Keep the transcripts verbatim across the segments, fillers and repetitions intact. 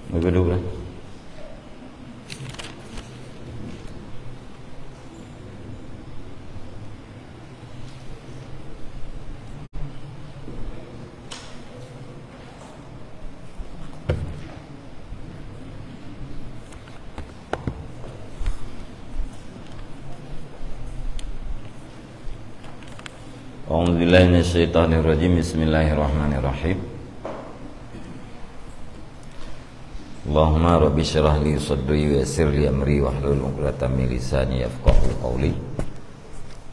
Begitu lah. أعوذ بالله من الشيطان الرجيم. بسم الله الرحمن الرحيم. اللهم رب اشرح لي صدري ويسر لي أمري واحلل عقدة من لساني يفقهوا قولي.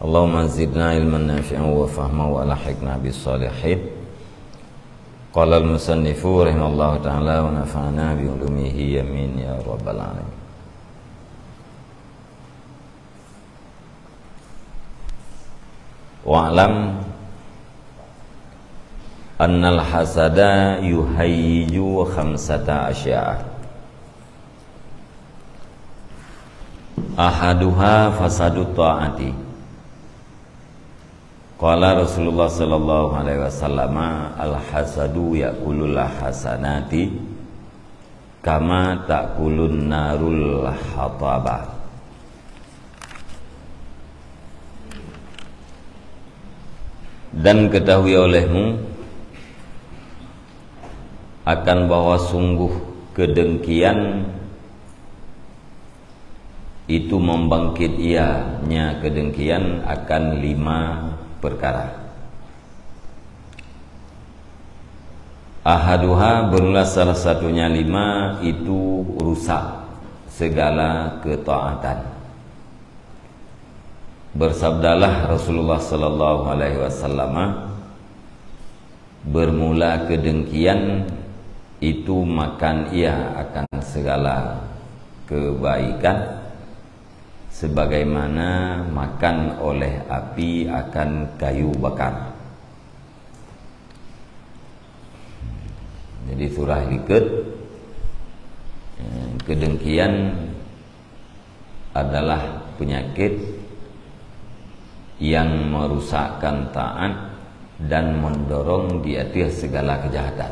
اللهم زدنا علما نافعا وفهما وألحقنا بالصالحين. قال المصنف رحمه الله تعالى ونفعنا بعلومه آمين يا رب العالمين. Wa'lam annal hasada yuhayyiju khamsata asya'a. Ahaduha fasadu ta'ati. Qala Rasulullah sallallahu alaihi wasallam, "Al hasadu ya'kulul hasanati kama ta'kulun narul hatabah." Dan ketahui olehmu akan bahwa sungguh kedengkian itu membangkit ianya kedengkian akan lima perkara. Ahaduha, bermula salah satunya lima itu rusak segala ketaatan. Bersabdalah Rasulullah sallallahu alaihi wasallam, bermula kedengkian itu makan ia akan segala kebaikan, sebagaimana makan oleh api akan kayu bakar. Jadi surah likot, eh, kedengkian adalah penyakit yang merusakkan taat dan mendorong di ateueh segala kejahatan.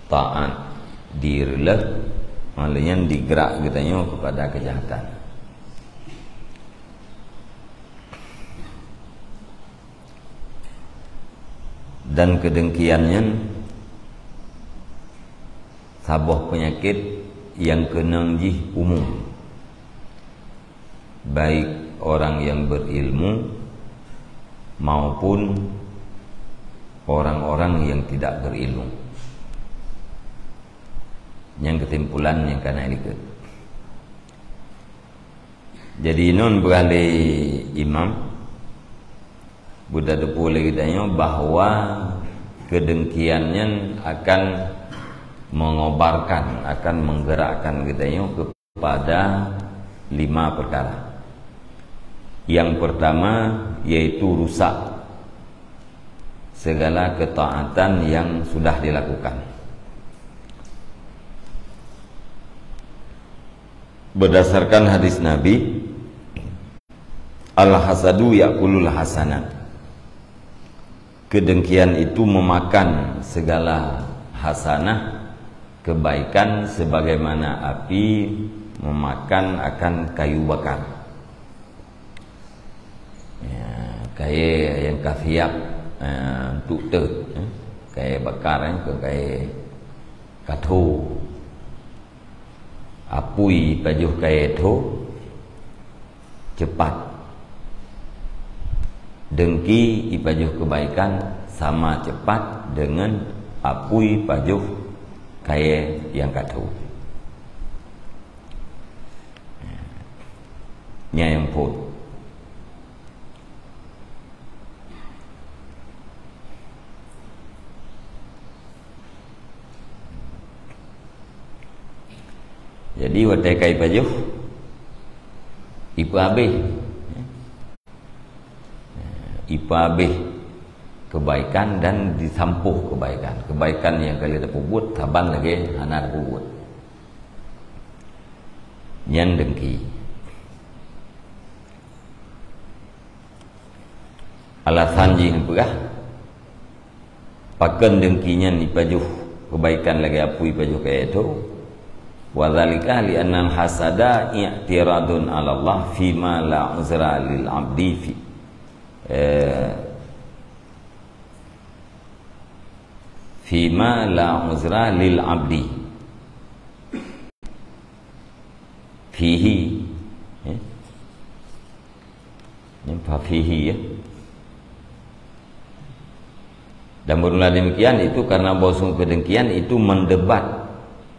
Taat direuloh, malah nyan digerak geutanyoe kepada kejahatan. Dan kedengkian nyan saboh penyakit yang keunong jih umum, baik orang yang berilmu maupun orang-orang yang tidak berilmu. Nyang keusimpulan nyang ka na likot. Jadi, nyoe peugah lé imam, buta teupeue lé geutanyoe bahwa kedengkian nyan akan mengobarkan, akan menggerakkan geutanyoe kepada lima perkara. Yang pertama yaitu rusak segala ketaatan yang sudah dilakukan. Berdasarkan hadis Nabi, "Al-hasadu ya'kulul hasanat." Kedengkian itu memakan segala hasanah, kebaikan, sebagaimana api memakan akan kayu bakar. Ya, kayée nyang ka siap, eh, untuk teuh, eh, kayée bakar, eh, keu kayée ka tho. Apui pajoh kayée tho cepat. Dengki ipajoh kebaikan sama cepat dengan apui pajoh kayée nyang ka tho. Nyan nyang phon. Jadi, watée ka ipajoh, ipeuhabéh. Ipeuhabéh kebaikan dan disampôh kebaikan. Kebaikan nyang ka lheueh tapeubuet, saban lagée hana tapeubuet. Nyan dengki. Alasan jih peugah, pakon dengki nyan ipajoh kebaikan lagèe apui pajoh kayèe tho. Wa dzalika li annal hasada i'tiradun 'ala Allah fima la uzra lil 'abdi fi, eh, fima la uzra lil 'abdi fihi. Eh? Ini fa fihi, ya. Dan bermula demikian itu karena bahwa sungguh kedengkian itu mendebat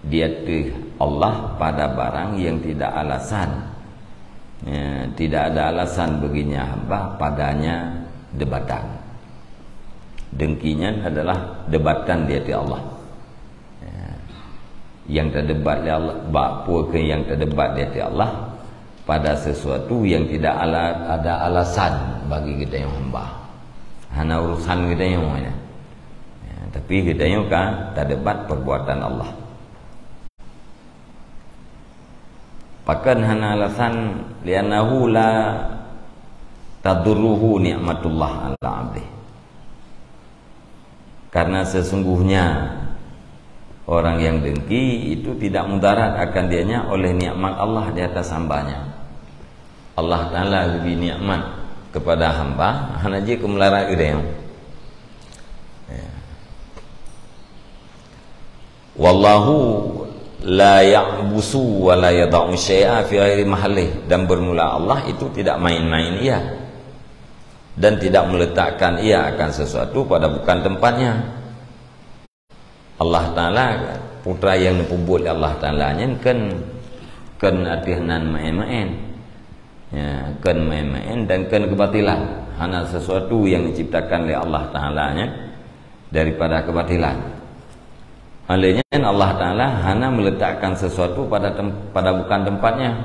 di ateueh Allah pada barang yang tidak alasan. Ya, tidak ada alasan baginya hamba padanya debatan. Dengki nyan adalah debatan di ateueh Allah. Ya. Nyang tadebat lé Allah, bak peue keuh nyang tadebat di ateueh Allah, pada sesuatu yang tidak ala-, ada alasan bagi geutanyoe hamba. Hana urusan geutanyoe nyan. Ya, tapi geutanyoe ka tadebat perbuatan Allah. Pakon hana alasan? Li'annahu la tadurruhu ni'matullah 'ala 'abdih. Karena sesungguhnya orang yang dengki itu tidak mudarat akan dianya oleh nikmat Allah di atas hambanya. Allah Ta'ala geubri nikmat kepada hamba, hana jeuet keu meularat geutanyoe. Ya. Wallahu la ya'busu wa la yada'u syai'a fi ghairi mahallih. Dan bermula Allah itu tidak main-main Ia. Dan tidak meletakkan Ia akan sesuatu pada bukan tempatnya. Allah Ta'ala, peue nyang neupeubuet lé Allah Ta'ala nyan kon, kon ateueh nan meu'én-meu'én. Ya, kon meu'én-meu'én dan kon keubatilan. Hana sesuatu nyang diciptakan lé Allah Ta'ala nyan daripada keubatilan. Oleh nyan Allah Ta'ala hana meletakkan sesuatu pada tem-, pada bukan tempatnya.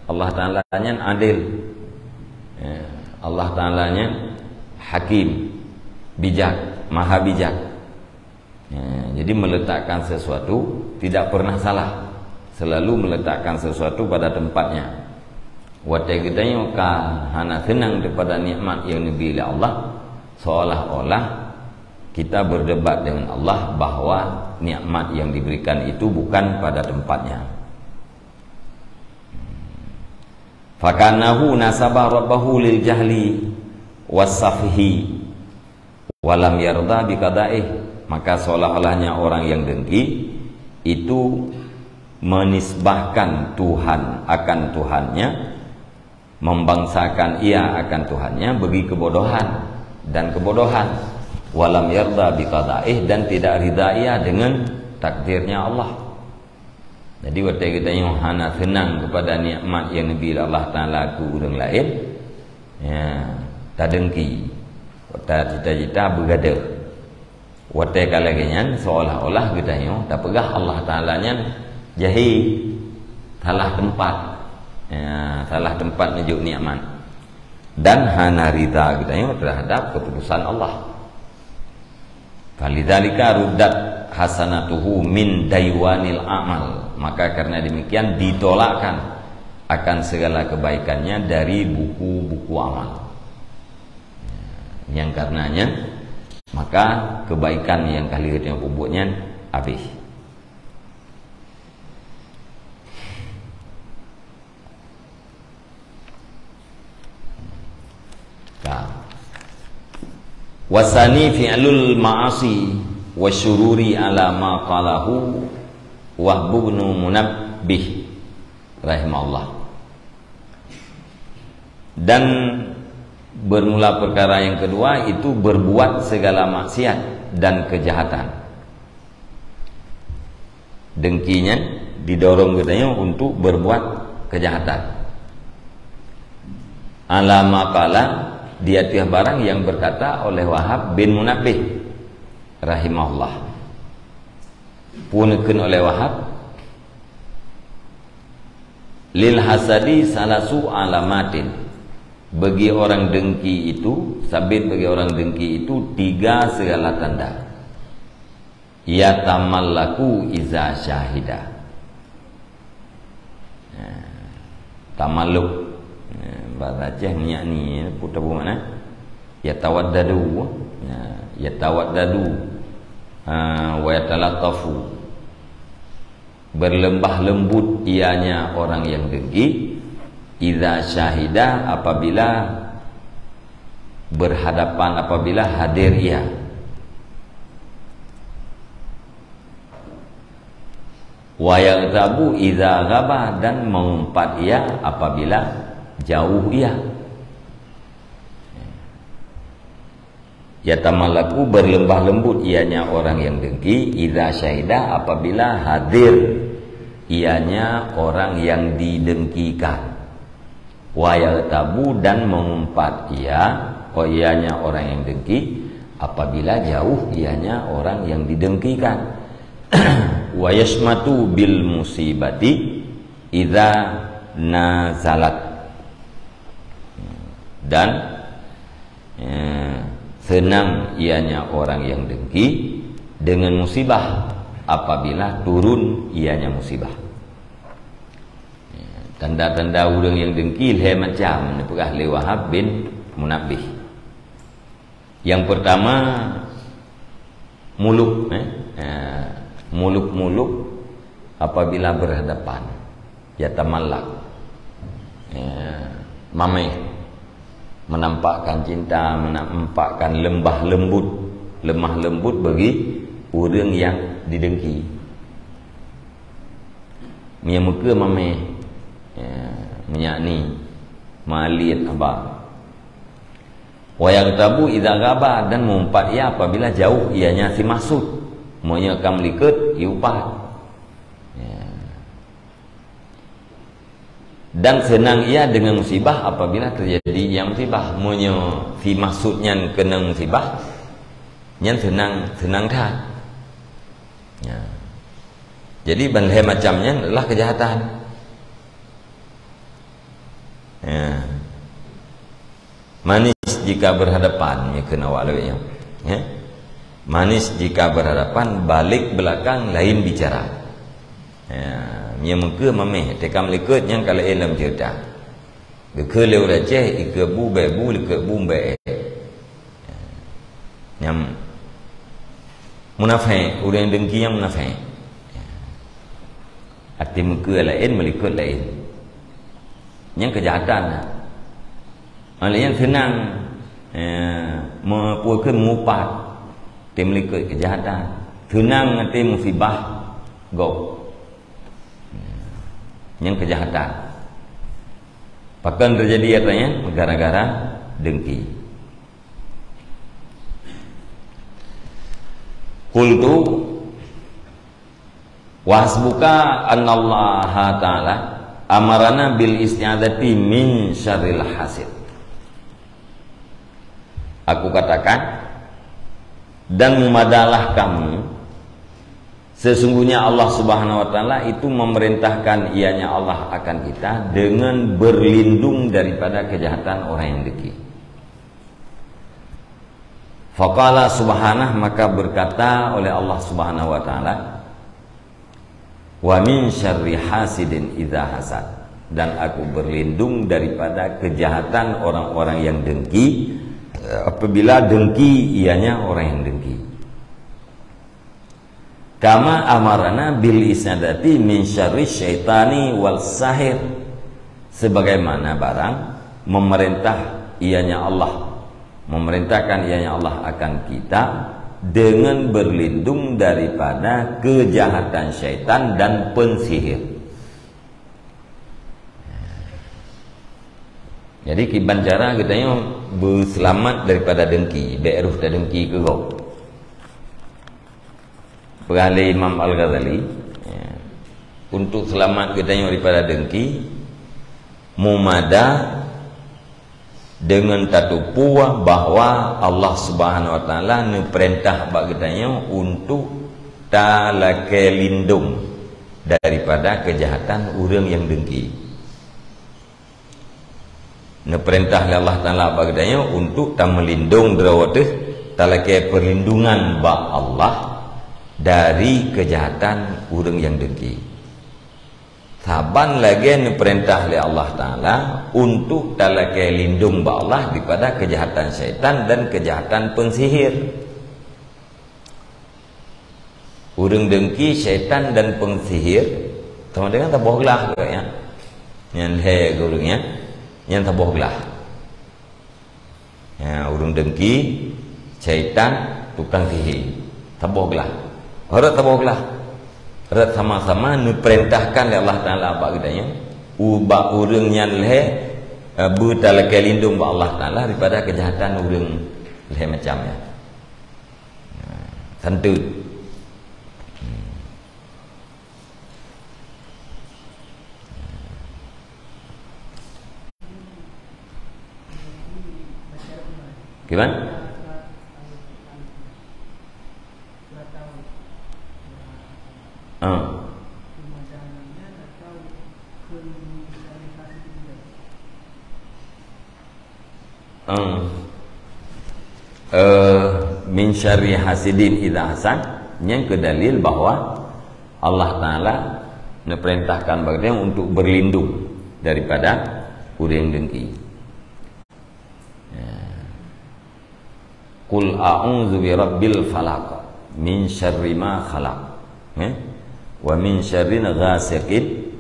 Allah Ta'ala nyan adil. Ya, Allah Ta'ala nyan hakim, bijak, maha bijak. Ya, jadi meletakkan sesuatu tidak pernah salah. Selalu meletakkan sesuatu pada tempatnya. Watèe geutanyoe ka hana seunang daripada nikmat nyang neubri lé Allah, seolah-olah kita berdebat dengan Allah bahwa nikmat yang diberikan itu bukan pada tempatnya. Fakanahu nasaba rabbahu lil jahli was safhi. Walam yarda biqadaih, maka seolah-olahnya orang yang dengki itu menisbahkan Tuhan akan Tuhannya, membangsakan ia akan Tuhannya bagi kebodohan dan kebodohan. Walam yarda biqadaih, dan tidak ridha ia dengan takdirnya Allah. Jadi watèe geutanyoe hana seunang kepada nikmat nyang neubri Allah Ta'ala keu ureueng laén, ya, tadengki, watèe cita-cita beugadeuh. Watèe ka lagèe nyan seolah-olah geutanyoe tapeugah Allah Ta'ala nyan jahé, salah tempat. Ya, salah tempat neujok nikmat. Dan hana ridha geutanyoe terhadap keputusan Allah. Falidzalika ruddat hasanatuhu min daiwanil a'mal. Maka karena demikian ditolakkan akan segala kebaikannya dari buku-buku amal. Nyang karenanya, maka kebaikan nyang ka lheueh geutanyoe peubuet nyan habéh. Ka. Wasani fi'lul ma'asi wa syururi ala ma qalahu Wahb bin Munabbih rahimahullah. Dan bermula perkara yang kedua itu berbuat segala maksiat dan kejahatan. Dengki nyan didorong geutanyoe untuk berbuat kejahatan. Ala ma qala, di ateueh barang yang berkata oleh Wahab bin Munabbih rahimahullah. Peue neukheun oleh Wahab? Lil hasadi salasu alamatin. Bagi orang dengki itu, sabit bagi orang dengki itu tiga segala tanda. Yatamallaku iza syahida. Nah, tamalluk. Nah, bahasa Aceh minyak ni, putar buat mana? Yatawaddadu. Nah, yatawaddadu. Ha, wa yatalattafu. Berlembah lembut ianya orang yang dengki. Idza syahida, apabila berhadapan, apabila hadir ia. Wa yaghdabu idza ghaba, dan mengumpat ia apabila jauh ia. Yatamallaku, berlembah lembut ianya orang yang dengki, idza syahida, apabila hadir ianya orang yang didengkikan. Wa yaghdabu, dan mengumpat ia, oh, ianya orang yang dengki, apabila jauh ianya orang yang didengkikan. Wa yasmatu bil musibati idza nazalat. Dan, ya, senang ianya orang yang dengki dengan musibah apabila turun ianya musibah. Ya, tanda-tanda ureuëng yang dengki lhée macam, neupeugah lé Wahab bin Munabbih. Yang pertama, muluk, eh? Ya, muluk-muluk apabila berhadapan. Yatamallak. Ya, mameh. Menampakkan cinta, menampakkan lembah lembut, lemah lembut bagi ureuëng yang didengki. Meunyoe meukeue mameh, ya, meunyak ni, maliet haba. Wa yaghdabu idza ghaba, dan meuumpat ia apabila jauh ianya si maksud. Meunyoe ka meulikot, iumpat. Ya. Dan senang ia dengan musibah apabila terjadi ia musibah. Meunyoe si maksud nyan keunong musibah, nyan senang, senang that. Ya. Jadi, ban lhée macam nyan adalah kejahatan. Ya. Manis jika berhadapan, ya, kheun awak lawét nyoe. Ya. Manis jika berhadapan, balik belakang lain bicara. Ya, meunyoe meukeue mameh, teuka meulikot nyang ka laén lam ceurita. Geukheun lé ureuëng Aceh, ikeue bu, bék bu, likot bu, bék. Nyang munafék, ureuëng dengki nyang munafék. Até meukeue laén, meulikot laén. Nyang keujahatan na. Malah nyang seunang, eh, meupeue kheun meuupat, até meulikot keujahatan. Seunang até musibah gob. Nyang keujahatan. Pakon teujadi atra nyan? Gara-gara dengki. Qultu, "Wa hasbuka annallaha ta'ala amarana bil isti'adzati min syarril hasid." Aku katakan, dan memadalah kamu, sesungguhnya Allah Subhanahu wa Ta'ala itu memerintahkan ianya Allah akan kita dengan berlindung daripada kejahatan orang yang dengki. Faqala subhanah, maka berkata oleh Allah Subhanahu wa Ta'ala, "Wa min syarri hasidin idza hasad." Dan aku berlindung daripada kejahatan orang-orang yang dengki, apabila dengki ianya orang yang dengki. Kama amarana bil isti'adzati min syarri syaitani wal sahir. Sebagaimana barang memerintah ianya Allah, memerintahkan ianya Allah akan kita dengan berlindung daripada kejahatan syaitan dan pensihir. Jadi, kiban cara geutanyoe beuseulamat daripada dengki, bék roh tadengki keu gob. Peugah lé Imam Al-Ghazali, ya, untuk seulamat geutanyoe daripada dengki, mumada deungon tateupeue bahwa Allah Subhanahu wa Taala neupeurintah bak geutanyoe untuk talakée lindong daripada keujahatan ureuëng nyang dengki. Neupeurintah lé Allah Taala bak geutanyoe untuk tameulindong droe teuh, talakée peurlindungan bak Allah dari keujahatan ureuëng nyang dengki. Saban lagée neupeurintah lé Allah Taala untuk talakée lindong bak Allah daripada keujahatan syaitan dan keujahatan pensihir. Ureuëng dengki, syaitan dan peusihir sama dengan saboh glah juga, ya. Nyang lhée ureuëng nyan, nyang saboh glah. Ya, ureuëng dengki, syaitan, tukang sihir. Saboh glah. Rot saboh glah. Rot sama-sama neupeurintahkan lé Allah Taala bak geutanyoe, ubak ureuëng nyan lhée, eh, beutalakée lindong bak Allah Taala daripada keujahatan ureuëng lhée macam nyan. Santun. Gimana? Ah. Hmm. Eh, min syarri hasidin idza hasad, nyang keu dalil bahwa Allah Taala neupeurintahkan bak geutanyoe untuk berlindung daripada ureuëng dengki. Ya. Qul a'udzu birabbil falaq, min syarri ma khalaq. Eh? Wa min syarri ghasiqin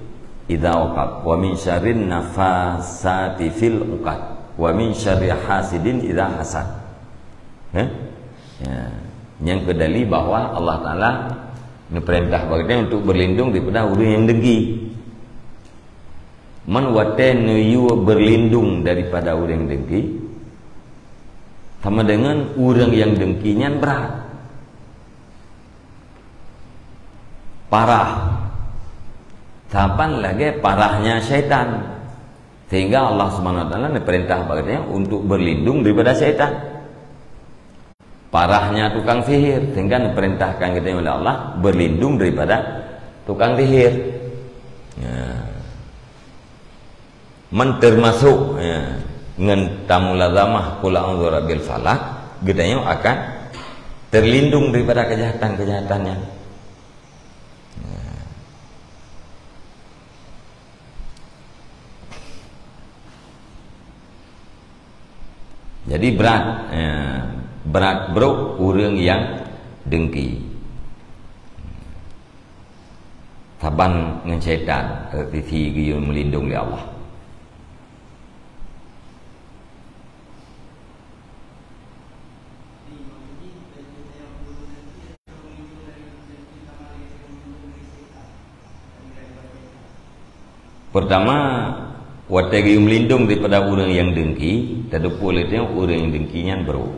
idza waqab, wa min syarri nafasati fil uqad, wa min syarri hasidin idza hasad. Eh? Ya. Nyang keu dalil bahwa Allah Taala neupeurintah bak geutanyoe untuk berlindung daripada ureuëng nyang dengki. Man watée neuyue berlindung daripada ureuëng dengki, sama dengan ureuëng nyang dengki nyan brat. Parah. Saban lagée parahnya syaitan. Sehingga Allah Subhanahu Wa Taala neupeurintah bak geutanyoe untuk berlindung daripada syaitan. Parahnya tukang sihir, sehingga neupeurintahkan geutanyoe lé Allah berlindung daripada tukang sihir. Ya. Man termasuk, ya, ngon tamulazamah qul a'udzu birabbil falaq, geutanyoe akan terlindung daripada kejahatan-kejahatan nyan. Ya. Jadi brat, eh, brat brok ureuëng nyang dengki. Saban ngon syaitan, rot sisi geuyue meulindong lé Allah. Peurtama, watée geuyue meulindong daripada ureuëng nyang dengki, tateupeue lé tanyoe ureuëng nyang dengki nyan brok.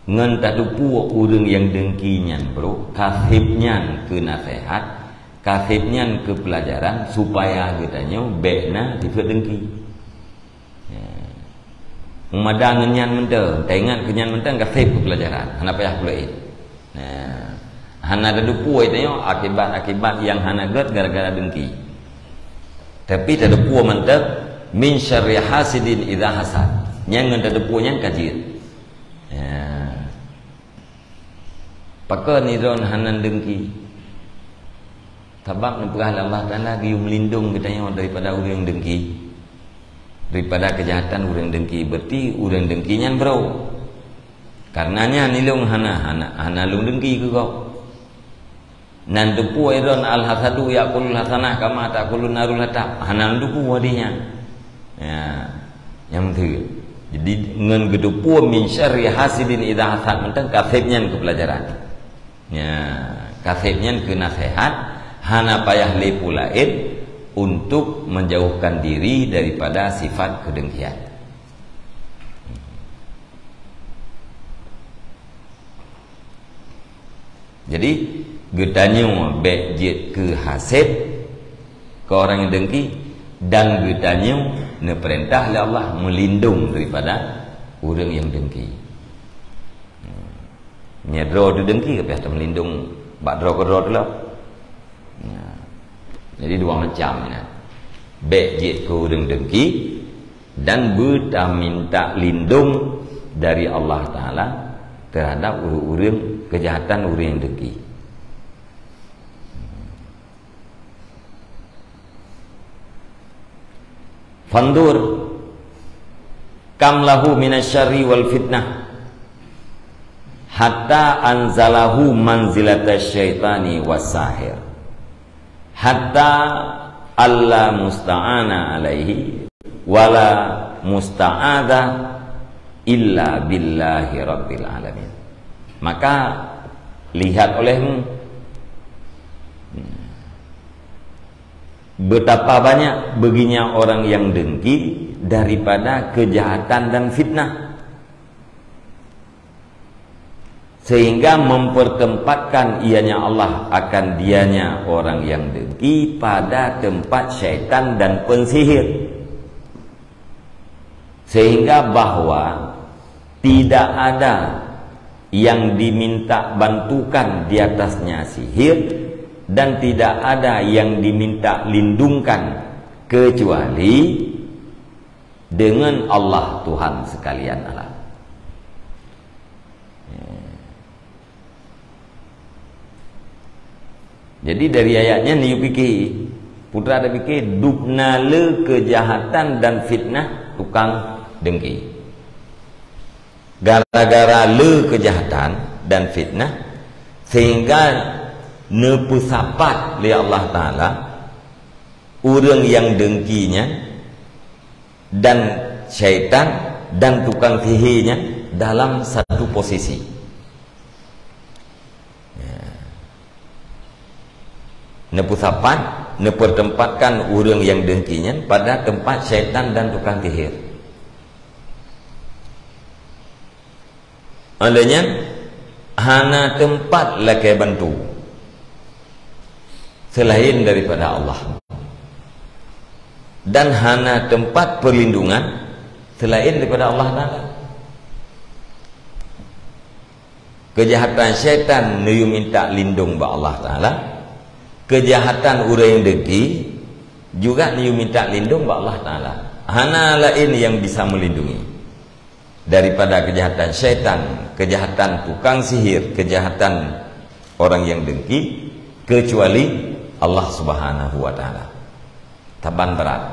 Ngon tateupeue ureuëng nyang dengki nyan brok, ka seb nyan keu naseuhat, ka seb nyan keu peulajaran, supaya geutanyoe bék na sifeuet dengki. Ya. Meumada ngon nyan mantong, taingat keu nyan mantong ka seb keu peulajaran, hana payah peuleuet. Ya. Hana tateupeue tanyoe akibat-akibat nyang hana gét gara-gara dengki. Tapi tateupeue mantong, min syarri hasidin idza hasad. Nyang ngon tateupeue nyan ka jeuet. Ya. Pakon droeneuh hana dengki? Sabab neupeugah lé Allah Taala geuyue meulindong geutanyoe daripada ureuëng dengki. Daripada keujahatan ureuëng dengki. Berarti ureuëng dengki nyan brok. Karena nyan ilong hana, hana, hana lôn dengki keu gob. Nan teupeue droen al-hasadu ya'kulul hasanah kama ta'kulun narul hatab. Hana lôn teupeue di nyan. Ya, nyang meuteue. Jadi, ngon geuteupeue min syarri hasidin idza hasad mantong ka seb nyan keu peulajaran. Ya, ka seb nyan keu naseuhat, hana payah lé peuleuet untuk menjauhkan diri daripada sifat keudengkian. Jadi, geutanyoe bék jeuet keu hased keu ureuëng nyang dengki, dan geutanyoe neupeurintah lé Allah meulindong daripada ureuëng nyang dengki. Meunyoe droe teuh dengki, ka payah tameulindong bak droe keudroe teuh lom. Nah, jadi dua macam nyan. Bék jeuet keu ureuëng dengki, dan beutaminta lindong dari Allah Taala terhadap ureuëng-ureuëng keujahatan ureuëng nyang dengki. Fandur kam lahu minasyarri wal fitnah. Hatta anzalahu manzilatasy syaitani was sahir. Hatta alla musta'ana alaihi wala musta'adha illa billahi rabbil alamin. Maka lihat olehmu betapa banyak beginya orang yang dengki daripada kejahatan dan fitnah, sehingga mempertempatkan ianya Allah akan dianya orang yang dengki pada tempat syaitan dan pensihir, sehingga bahwa tidak ada yang diminta bantukan di atasnya sihir, dan tidak ada yang diminta lindungkan kecuali dengan Allah Tuhan sekalian alam. Jadi dari ayat nyan yue pike, putra tapike, dubna le keujahatan dan fitnah tukang dengki. Gara-gara le keujahatan dan fitnah, sehingga neupeusapat lé Allah Taala ureuëng nyang dengki nyan dan syaitan dan tukang sihir nyan dalam satu posisi. Ya. Neupeusapat, neupeutempatkan ureuëng nyang dengki nyan pada tempat syaitan dan tukang sihir. Oleh nyan, hana teumpat lakée bantu selain daripada Allah, dan hana teumpat perlindungan selain daripada Allah Taala. Keujahatan syaitan neuyue minta lindong bak Allah Taala, keujahatan ureuëng dengki juga neuyue minta lindong bak Allah Taala. Hana laén nyang bisa meulindungi daripada keujahatan syaitan, keujahatan tukang sihir, keujahatan orang nyang dengki, kecuali Allah Subhanahu wa Taala. Taban brat.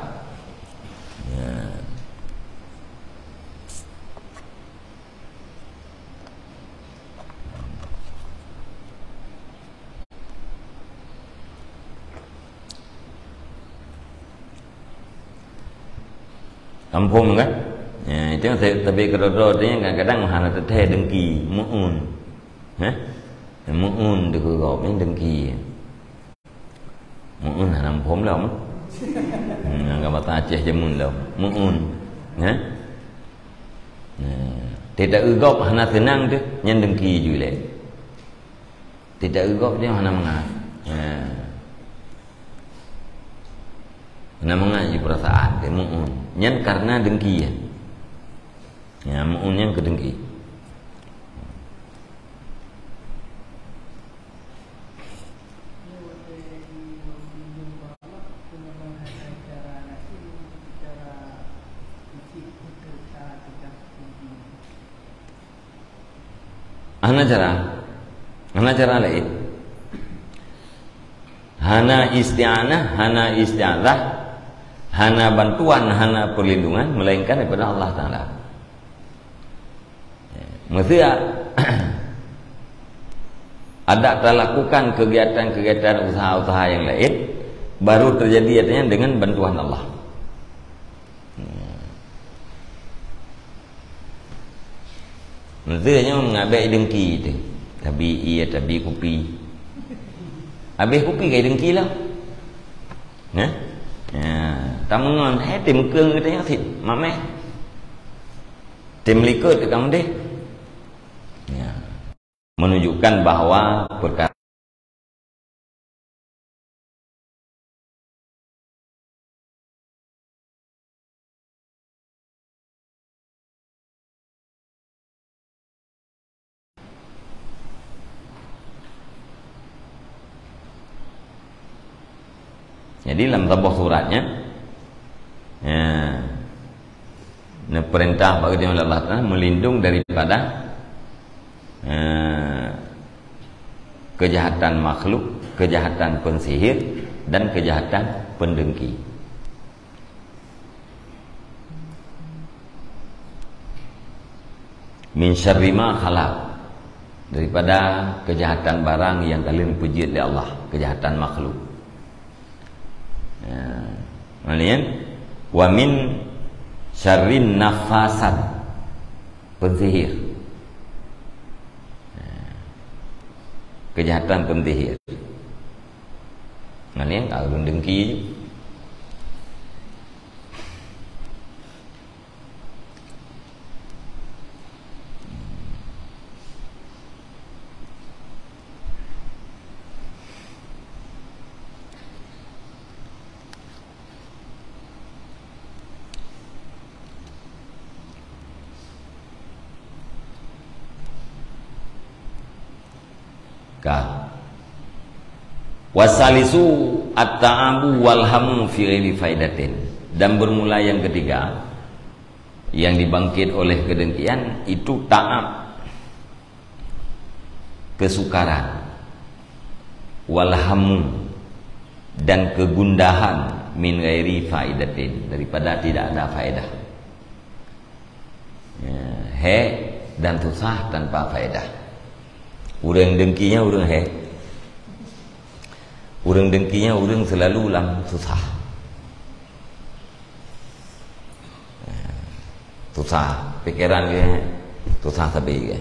Ya. Kampung kan? Ya, itu yang saya tapi keudroe-droe tu yang kadang-kadang hana teuthée dengki, mu'un. Hah? Mu'un tu keu gob ni dengki. Mu'un hana muphom lom. Hmm, anggap bahasa Aceh jameun lom. Mu'un. Hah? Nah, tidak eugop hana seunang tu, nyan dengki ju lé. Tidak eugop dia hana mangat. Ha. Hana mangat ji perasaan dia mu'un. Nyan karena dengki ya. Ya, mu'un nyan keu dengki. Hana cara. Hana cara laén. Hana isti'anah, hana isti'adzah, hana bantuan, hana perlindungan melainkan daripada Allah Taala. Mesti ada talakukan kegiatan-kegiatan usaha-usaha yang lain, baru terjadi artinya dengan bantuan Allah. Mesti nyoe mengabek dengki tu. Tabi iya, tabi kupi. Habis kupi kai dengki lah. Nah? Ya, tamungon hai tim keung kita yang sit. Mameh. Tim likot ke kamu deh. Ya. Menunjukkan bahwa perkara Jadi lam saboh suratnya, ya, neupeurintah bak geutanyoe Allah Taala meulindong daripada, eh, kejahatan makhluk, kejahatan pensihir, dan kejahatan pendengki. Min syarri ma khalaq. daripada kejahatan barang yang ka lheueh peujeuet lé Allah, kejahatan makhluk. Ya. Ngon lagée nyan, "Wa min syarrin nafasat," pensihir. Ya. Kejahatan pensihir. Ngon lagée nyan, ureuëng dengki. Ka. Wasalisu at-ta'abu wal hamu fi ghairi faidatin. Dan bermula yang ketiga, yang dibangkit oleh kedengkian, itu ta'ab, kesukaran, wal hamu, dan kegundahan, min ghairi faidatin, daripada tidak ada faedah. Ya, hék dan susah tanpa faedah. Ureuëng dengki nyan ureuëng hék. Ureuëng dengki nyan ureuëng selalu lam susah. Ya, susah, pikeran geuh susah sabe geuh.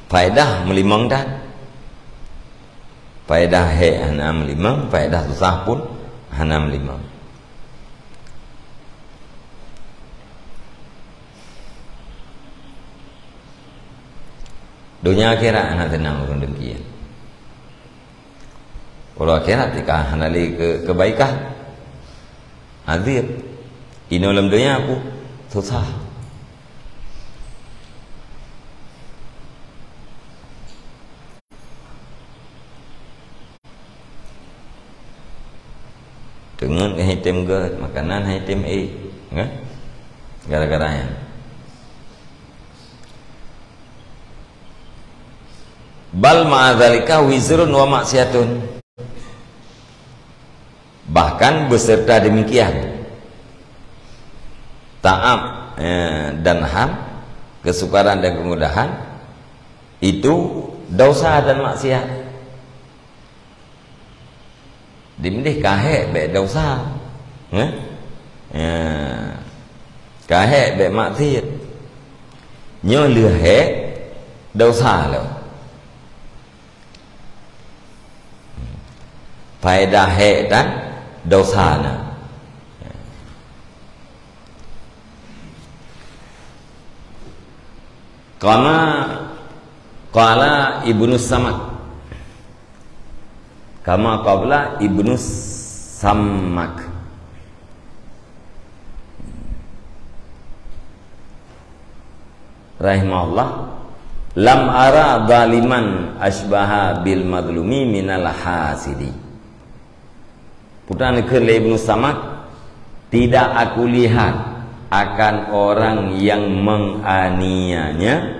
Faedah meulimong that. Faedah hék hana meulimong, faedah susah pun hana meulimong. Donya akhirat hana teunang ureuëng dengki. Uroe akhirat tika hana lé ke-, kebaikan. Azab. Inoe lam donya pun susah. Teungeut hana tem gét, makanan hana tem ék, kan? Gara-gara nyan. Bal ma'a dzalika wizrun wa maksiatun. Bahkan beserta demikian, taab, eh, dan ham, kesukaran dan kemudahan, itu dosa dan maksiat. Dimideh ka hék bék dosa. Heh? Ya. Ka hék bék maksiat. Nyoe lheueh hék dosa lom. Faedah hék dan dosa na. Kama qala Ibnu Samak. Kama qala Ibnu Samak rahimahullah, "Lam ara zaliman asbaha bil mazlumi minal hasidi." Peue nyang geukheun lé Ibnu Samak, "Tidak aku lihat akan orang yang menganiayanya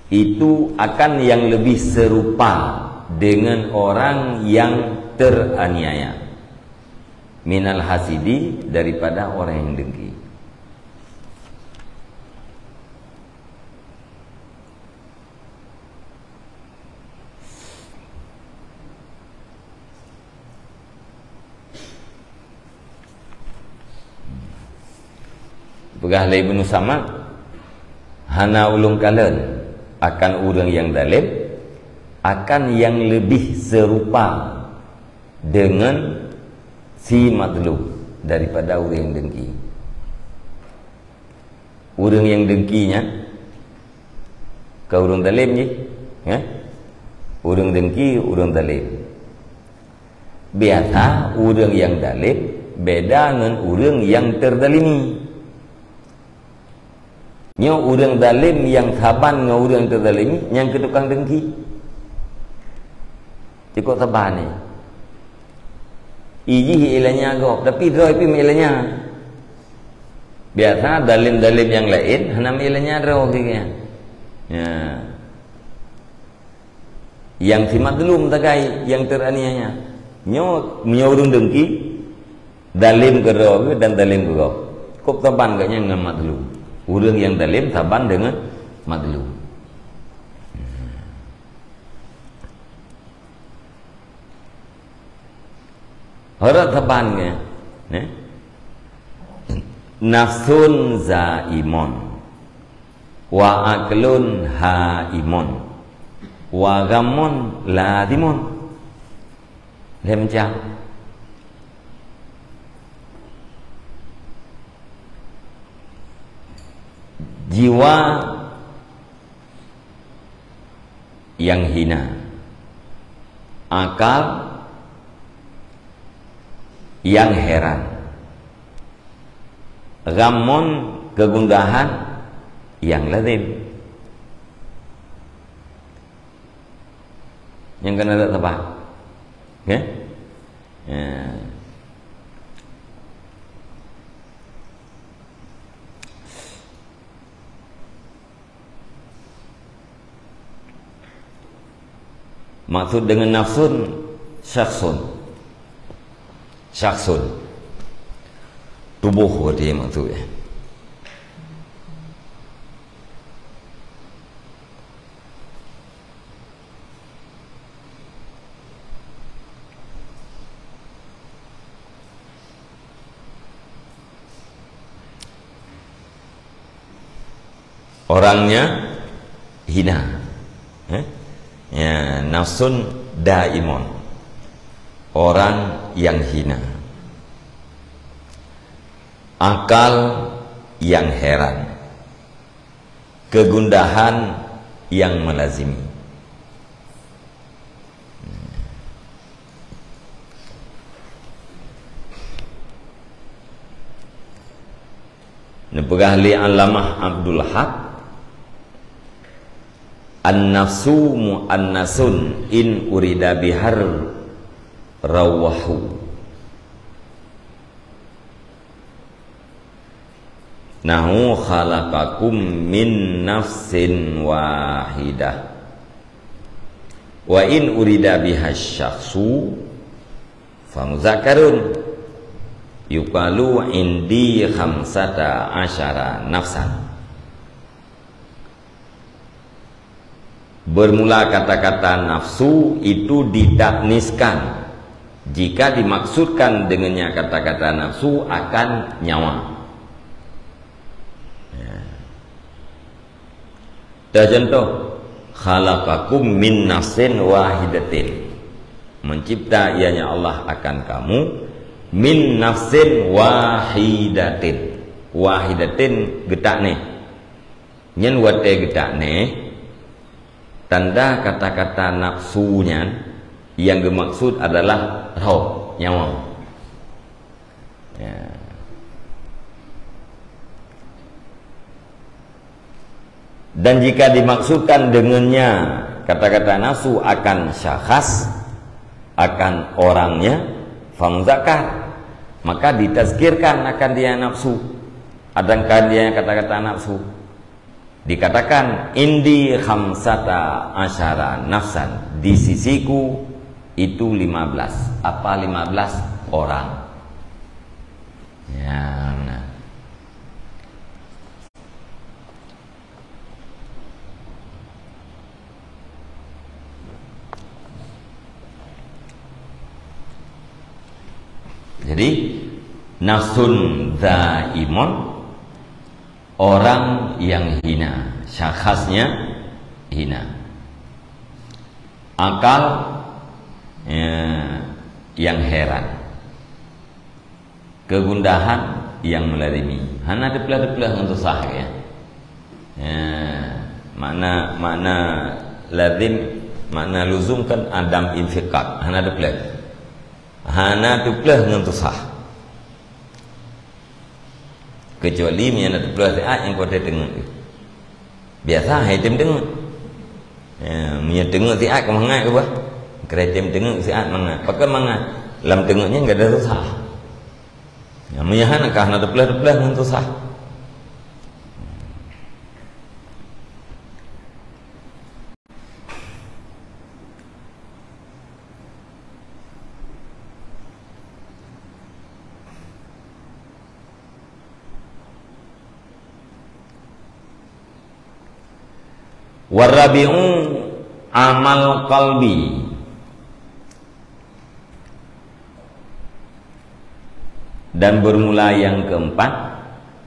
itu akan yang lebih serupa dengan orang yang teraniaya. Minal hasidi, daripada orang yang dengki." Peugah lé Ibnu Samak, "Hana ulôn kalon akan ureuëng nyang dalem, akan nyang leubeh seurupa deungon si mazlum daripada ureuëng nyang dengki." Ureuëng nyang dengki nyan ka ureuëng dalem jih, ya? Ureuëng dengki, ureuëng dalem. Biasa ureuëng nyang dalem beda ngon ureuëng nyang teudalimi. Nyoe ureuëng dalem nyang saban ngon ureuëng teudalimi, nyang keu tukang dengki. Cukôp saban nyan. Ijih ilanya gob, tapi droe pih meuilanya. Biasa dalem-dalem nyang laén hana meuilanya droe geuh nyan. Ya. Nyang si mazlum sagai nyang teraniaya. Nyoe, nyoe ureuëng dengki, dalem keudroe geuh dan dalem keugop. Cukôp saban gobnyan ngon mazlum. Ureuëng nyang zalém saban deungon mazlum. Hareuet saban nyan, eh? Nafsun zaimun, wa aqlun haimun, wa ghammun lazimun. Lhèe macam. Jiwa nyang hina, akal nyang heran, ghammun, keugundahan nyang lazim. Nyang keuneuk saban. Oke? Ya. Maksud deungon nafsun, syakhsun. Syakhsun. Tuboh berarti maksud, ya. Orangnya hina. Eh? Ya, nafsun daimun. Orang yang hina. Akal yang heran. Kegundahan yang melazimi. Neupeugah lé Allamah Abdul Haq, "An-nafsu mu'annasun in urida bihar rawahu." Nahu khalaqakum min nafsin wahidah. Wa in urida biha syakhsu fa muzakkarun. Yuqalu indi khamsata asyara nafsan. Bermula kata-kata nafsu itu ditakniskan jika dimaksudkan dengannya kata-kata nafsu akan nyawa. Ya. Dah contoh, "Khalaqakum min nafsin wahidatin." Mencipta ianya Allah akan kamu min nafsin wahidatin. Wahidatin geutakneh. Nyan watée geutakneh, tanda kata-kata nafsu nyan nyang geumaksud adalah roh, nyawa. Ya. Dan jika dimaksudkan dengannya kata-kata nafsu akan syakhas, akan orangnya, fa muzakkar, maka ditazkirkan akan dia nafsu. Adakah dia kata-kata nafsu? Dikatakan, "Indi khamsata asyara nafsan." Di sisiku itu lima belas. Apa lima belas? Orang. Ya, nah. Jadi, nafsun zaimun, orang yang hina, syakhasnya hina. Akal, ya, yang heran. Kegundahan yang melazimi. Hana teupleh-teupleh ngon susah, ya. Ya, makna, makna lazim, makna luzum kan adam infiqaq. Hana teupleh. Hana teupleh ngon susah. Kecuali meunyoe na teupleh siat nyang kote teungeut. Biasa hai tem teungeut. Ya, meunyoe teungeut siat ka mangat keubah. Keu tem teungeut siat mangat. Pakon mangat? Lam teungeut nyan gadôh susah. Ya, meunyoe hana ka hana teupleh-teupleh ngon susah. Warabi'u amal qalbi. Dan bermula yang keempat,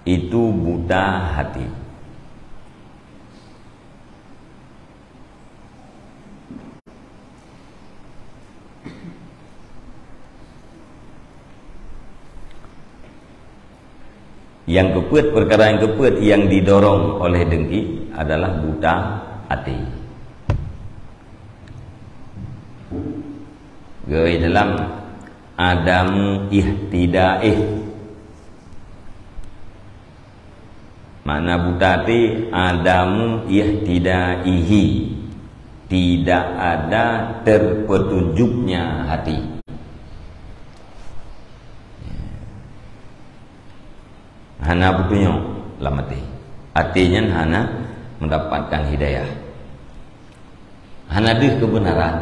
itu buta hati. Nyang keupeuet, peukara nyang keupeuet nyang didorong oleh dengki adalah buta até. Geudalam adamu ihtidaih. Makna buta até, adamu ihtidaihi. Tidak ada terpetunjuknya hati. Hana peutunyok lam até. Até nyan hana mendapatkan hidayah. Hana deuh kebenaran.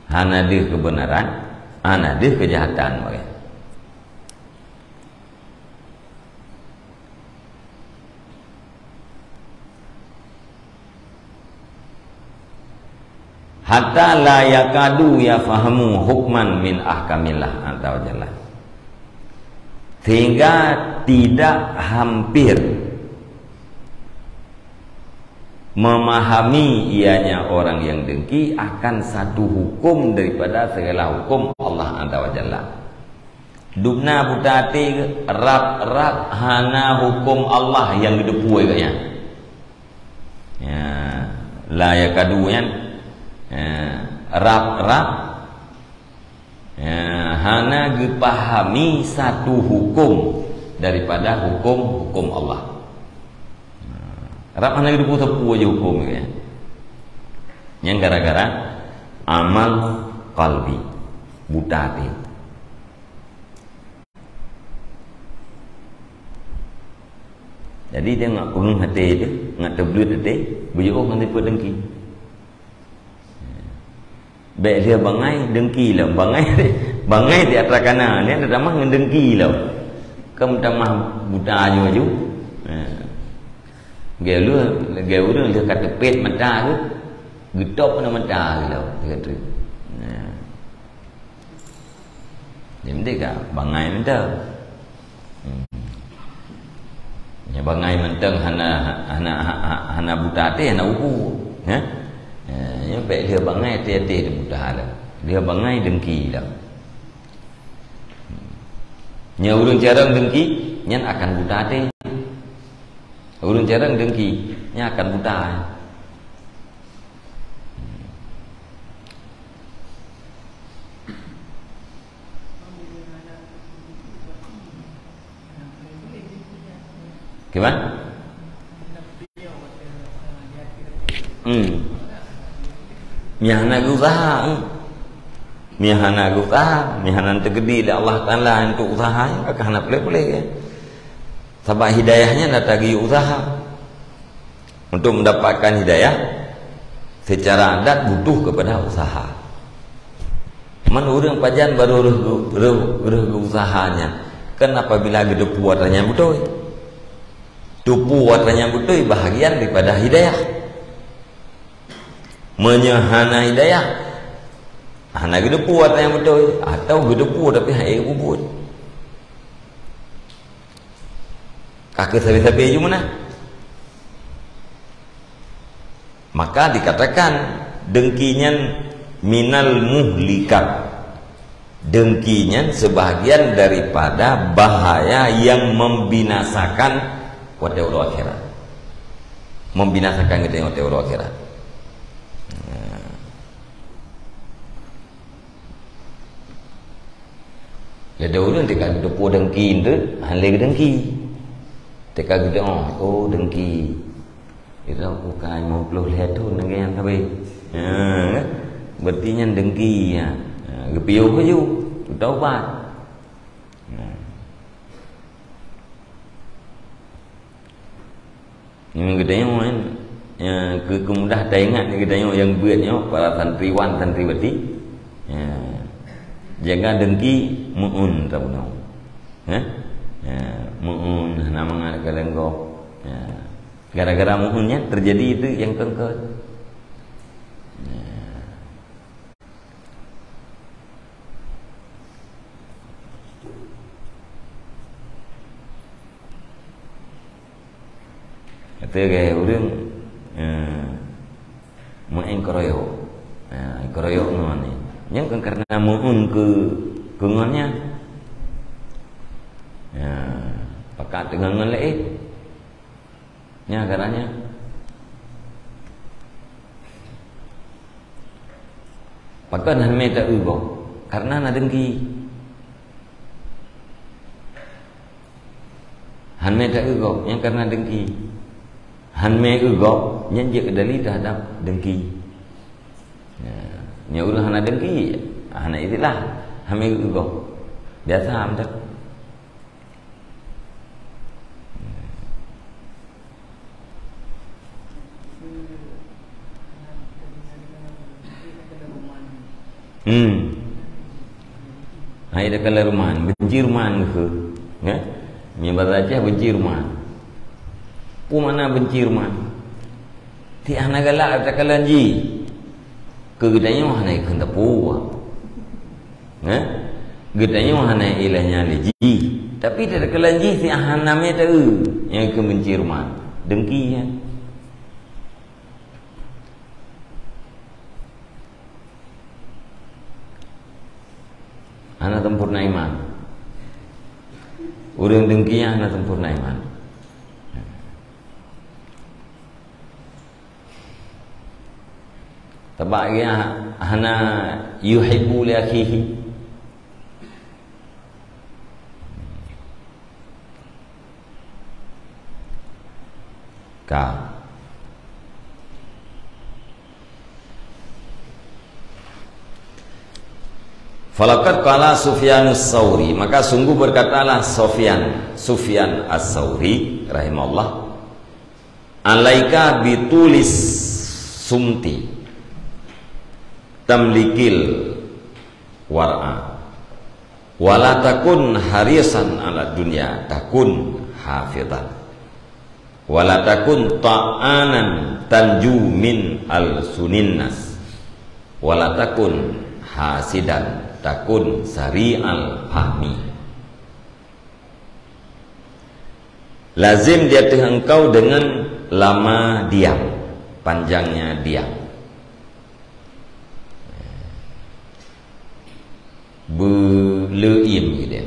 Hana deuh kebenaran, hana deuh kejahatan, bagai. Hatta la yakadu yafahamu hukman min ahkamillah azza wa jalla. Sehingga tidak hampir memahami ianya orang yang dengki akan satu hukum daripada segala hukum Allah azza wa jalla. Dubna buta até, rab-rab hana hukum Allah nyang geuteupeue geuh nyan. Ya, la yakadu nyan. Ya, rab-rab, ya, hana geupahami satu hukum daripada hukum-hukum Allah. Rab hana geuteupeue sapeue je hukum nyan. Nyan gara-gara amal qalbi, buta até. Jadi dia ngat peungeuh até dia, ngat teubleuet até, beujiôh ngon sifeuet dengki. Bèk lheueh bangai dengki lom. Bangai, bangai di atra kana, nyan tamah ngon dengki lom. Kan tamah buta aju-aju. Ha. Lagèe ureueng, lagèe ureueng lheueh ka teupet mata tu, geutôp na mata tu lom, lagèe tu. Ha. Jadi meusti ka bangai mantong. Hmm. Nya bangai mantong hana, hana, ha-, ha-, hana buta até, hana ubu. Ha? Ha, nya bèk lheueh bangai até-até buta lom. Lheueh bangai dengki lom. Nya ureueng carông dengki, nyan akan buta até. Ureueng carông dengki, nyan akan buta. Kiban? Hmm. Meuhana geuusaha, hmm. Meuhana geuusaha, meuhana teukeudi lé Allah Taala untuk usaha, maka hana puléh-puléh, ya. Sabab hidayah nyan atra geuusaha. Untuk mendapatkan hidayah, secara adat butuh kepada usaha. Man ureueng pajan baru reuh, reuh, reuh geuusaha nyan, kan apabila geuteupeue atra nyan beutôi. Teupeue atra nyan beutôi bahagian daripada hidayah. Meunyoe hana hidayah, hana geuteupeue atra nyan beutôi, atau geuteupeue tapi han ék geubuet. Ka keu sabe-sabe jih meunan. Maka dikatakan dengki nyan minal muhlikat. Dengki nyan sebahagian daripada bahaya yang membinasakan watèe uroe akhirat. Membinasakan geutanyoe watèe uroe akhirat. Nah. Lé ureueng teuka geuteupeue dengki tu, han lé geudengki. Teuka geuteupeue, oh, oh, dengki. Itu bukan lima puluh lhèe thôn lagèe nyan sabe. Ha, kan? Berarti nyan dengki, ya. Ha, geupiôh laju, geutaubat. Nah. Nyoe geutanyoe nyan, ya, keu, keu mudah taingat geutanyoe nyang beuet nyoe, para santriwan, santriwati. Ya. Jaga dengki, meu'en tabunoe. Ha? Ya, meu'en, hana mangat keu lôn gob. Ya. Gara-gara meu'un nyan teujadi itu nyang keungkot. Nah. Kata gaya ureuëng, eh, meu'en keroyok. Eh, keroyok ngon ni. Nyan kan karena meu'un keu, keu ngon nyan. Ya, pakat deungon ngon laén. Nyan karena nyan. Pakon han mé ta-eu gob? Karena na dengki. Han mé ta-eu gob, nyan karena dengki. Han mé eu gob, nyan jeuet keu dalil terhadap dengki. Ya, nyoe ureuëng hana dengki, hana istilah. Han mé eu gob. Biasa mantong. Hmm. Hai, dah kalau ruman, benci ruman ke? Ya? Nyoe bahasa Aceh benci ruman. Peue makna benci ruman? Ti hana galak takalon jih. Keu geutanyoe hana ikheun teupeu. Hah? Geutanyoe hana ilée nyan lé jih. Tapi takalon jih si hana mé teu nyang ikheun benci ruman. Dengki nyan. Hana sempurna iman. Ureuëng dengki nyan hana sempurna iman. Sabab gobnyan hana yuhibbu li akhihi. Ka. Falaqad qala Sufyanus Tsauri, maka sungguh berkatalah Sufyan, Sufyan As-Tsauri rahimahullah, "Alaika bitulis sumti, tamlikil war'a, wala takun harisan ala dunya, takun hafizan, wala takun ta'anan tanju min alsunin nas, wala takun hasidan, takun sari'al fahmi." Lazim di ateueh engkau dengan lama diam, panjangnya diam. Beuleuiem gitu ya.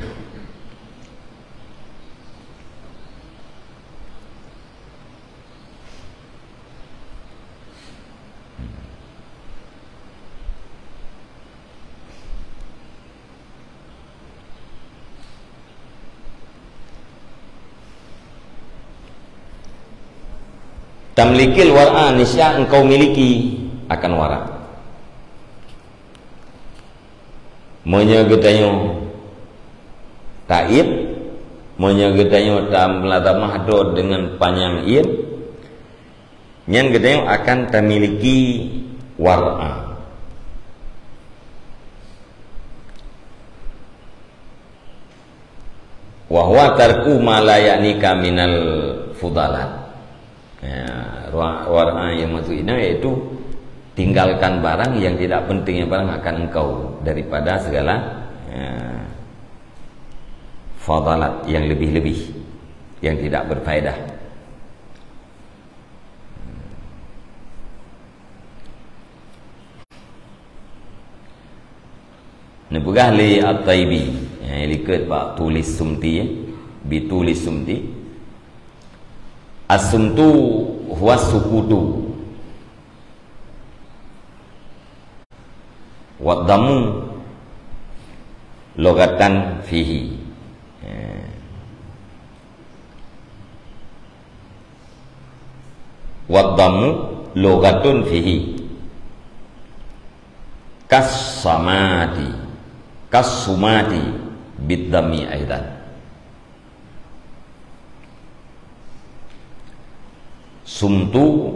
Tamlikil war'a, niscaya engkau miliki akan wara'. Meunyoe geutanyoe taib, meunyoe geutanyoe tameutamah droe deungon panyang ié, nyan geutanyoe akan tamiliki war'a. Wa huwa tarku ma la ya'nika minal fudalat. Ya, wa-, war'a yang maksud ini yaitu tinggalkan barang yang tidak penting, yang barang akan engkau daripada segala, ya, fadalat yang lebih-lebih, yang tidak berfaedah. Neupeugah lé At-Taibi, nyang likot bak tulis sumti, eh, bi tulis sumti. As-sumtu huwa sukutu. Wa dhammu lughatan fihi. Eh. Wa dhammu lughatun fihi. Kas-samati. Kas-sumati bid-dhammi aidan. Sumtu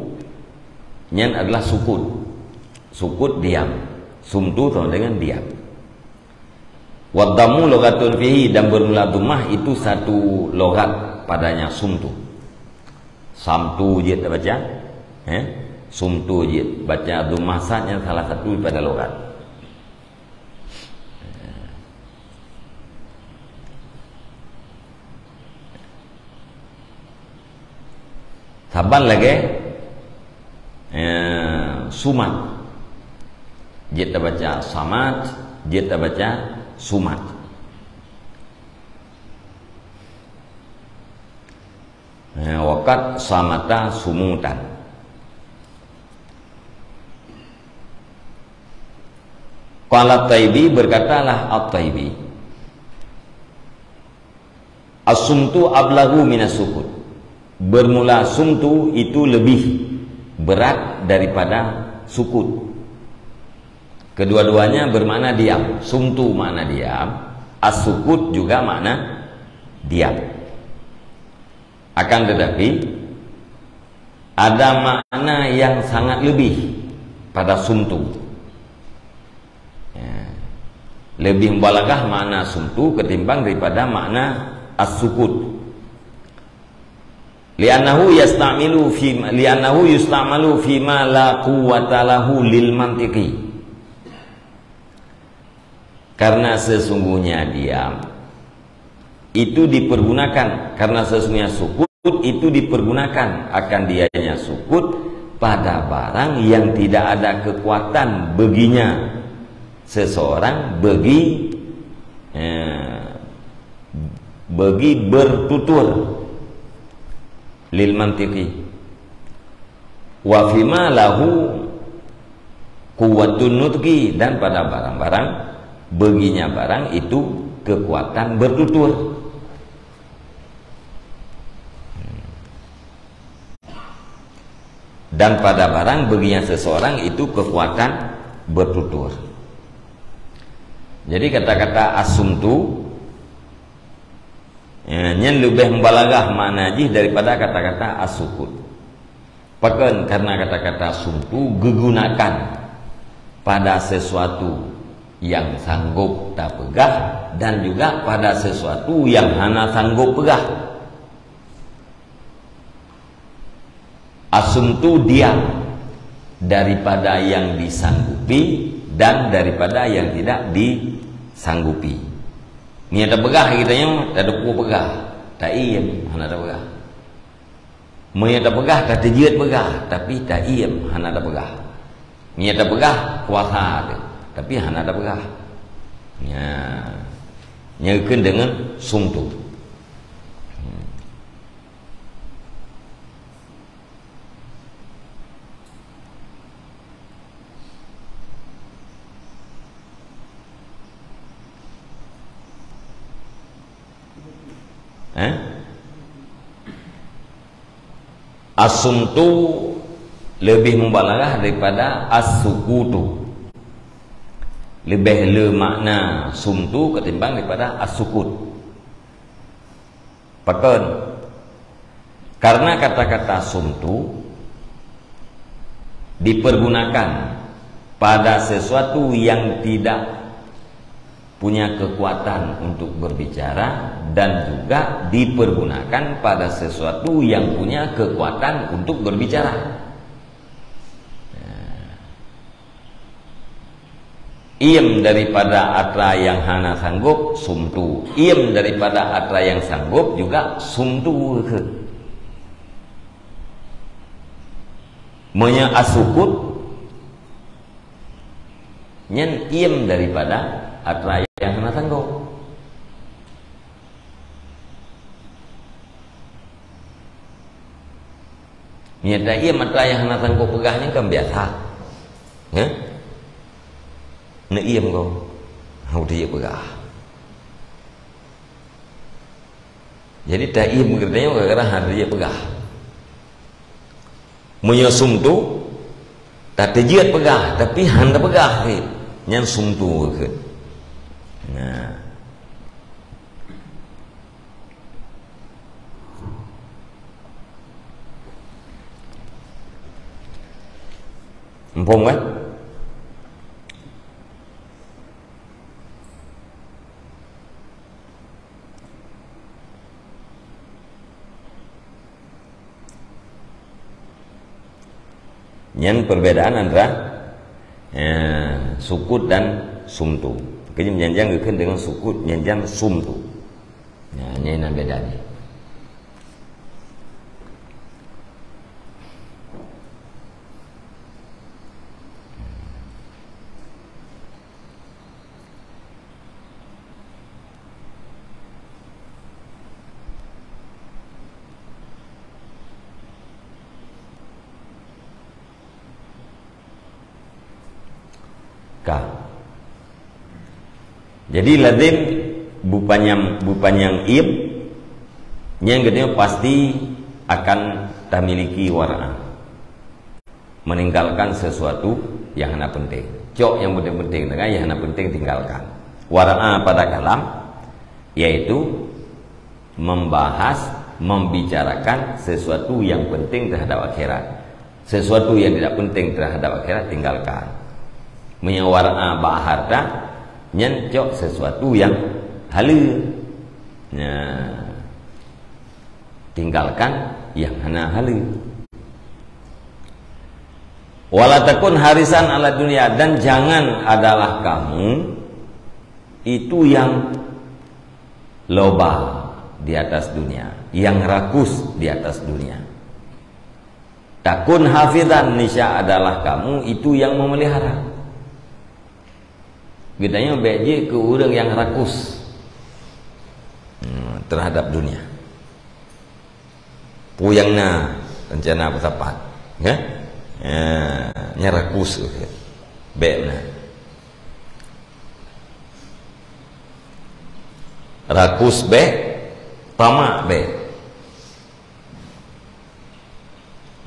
nyan adalah sukut. Sukut diam. Sumtu sama dengan diam. Wa dhammu lughatun fihi, dan bermula dhammah itu satu lughat padanya sumtu. Samtu jeuet tabaca, eh? Sumtu jeuet. Baca dhammah sad nyan salah satu daripada logat. Saban lagée, eh, sumat. Jeuet tabaca samat, jeuet tabaca sumat. Eh, waqad samata sumutan. Qala Taibi, berkatalah At-Taibi, "As-sumtu ablaghu minas sukut." Bermula sumtu itu lebih berat daripada sukut. Kedua-duanya bermakna diam. Sumtu makna diam, as-sukut juga makna diam. Akan tetapi, ada makna yang sangat lebih pada sumtu. Ya. Lebih mubalaghah makna sumtu ketimbang daripada makna as-sukut. Li'annahu yasta'milu fi, li'annahu yusta'malu fi ma la quwwata lahu lil mantiqi. Karena sesungguhnya diam itu dipergunakan, karena sesungguhnya sukut itu dipergunakan akan dianya sukut pada barang yang tidak ada kekuatan baginya seseorang bagi, eh, bagi bertutur lil mantiqi. Wa fima lahu quwwatun nutqi, dan pada barang-barang baginya barang itu kekuatan bertutur. Dan pada barang baginya seseorang itu kekuatan bertutur. Jadi kata-kata as-sumtu, ya, nyan leubeh mubalaghah makna jih daripada kata-kata as-sukut. Pakon? Karena kata-kata sumtu geugunakan pada sesuatu yang sanggup tapeugah dan juga pada sesuatu yang hana sanggup peugah. As-sumtu diam daripada yang disanggupi dan daripada yang tidak disanggupi. Meunyoe tapeugah geutanyoe, tateupeue peugah, taiem, hana tapeugah. Meunyoe tapeugah, tateujeuet peugah, tapi taiem, hana tapeugah. Meunyoe tapeugah, kuasa teuh, tapi hana tapeugah. Nya, nyan keuh deungon sumtu. Eh? As-sumtu leubeh mubalaghah daripada as-sukutu. Leubeh le makna sumtu ketimbang daripada as-sukut. Pakon? Karena kata-kata sumtu dipergunakan pada sesuatu yang tidak punya kekuatan untuk berbicara dan juga dipergunakan pada sesuatu yang punya kekuatan untuk berbicara. Nah, iem daripada atra nyang hana sanggob, sumtu. Iem daripada atra nyang sanggob juga sumtu. Meunyoe as-sukut, nyan iem daripada atra nyang hana sanggob. Meunyoe taiem atra nyang hana sanggob peugah nyan kan biasa. Heh? Neuiem gob. Hana teujeuet peugah. Jadi taiem geutanyoe gara-gara hana teujeuet peugah. Meunyoe sumtu, tateujeuet peugah, tapi hana peugah cit. Nyan sumtu kheun. Nah. Muphom kan? Nyan perbedaan antara, eh, sukut dan sumtu. Makanya nyan-nyan geukheun deungon sukut, nyan-nyan sumtu. Nah, nyan na beda jih. Ka. Jadi lazim bupanyang, bupanyang ib, nyan geutanyoe pasti akan tamiliki wara'ah. Meninggalkan sesuatu yang hana penting. Cok yang penting-penting, kan? Yang hana penting tinggalkan. Wara'ah pada kalam, yaitu membahas, membicarakan sesuatu yang penting terhadap akhirat. Sesuatu yang tidak penting terhadap akhirat, tinggalkan. Meunyoe wara'ah bak harta, nyan cok sesuatu yang haleue. Nah, tinggalkan yang hana haleue. Wala takun harisan ala dunia, dan jangan adalah kamu itu yang loba di atas dunia, yang rakus di atas dunia. Takun hafizan, niscaya adalah kamu itu yang memelihara. Geutanyoe bèk jeuet keu ureueng nyang rakus, hmm, terhadap dunia. Peue nyang na rencana peusapat, ya? Ya, nyan rakus, bèk na. Rakus bèk, tamak bèk.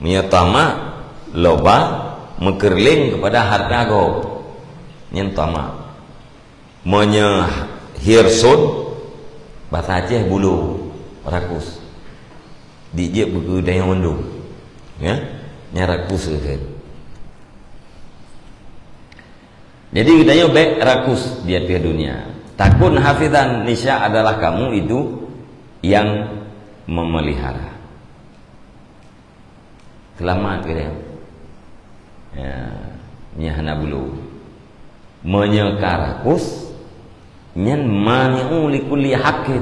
Meunyoe tamak, loba, meukeureuléng keupada hareuta gob, nyan tamak. Meunyoe hirsun, basa Aceh bulo, rakus. Dijeuet beugeudayong mandum. Ya? Nyan rakus keuh. Jadi geutanyoe bèk rakus di ateueh dunia. Takun hafizan, niscaya adalah kamu itu yang memelihara. Seulamat geutanyoe. Ya, nyan hana bulo. Meunyoe ka rakus, nyan mani'u likulli haqqin.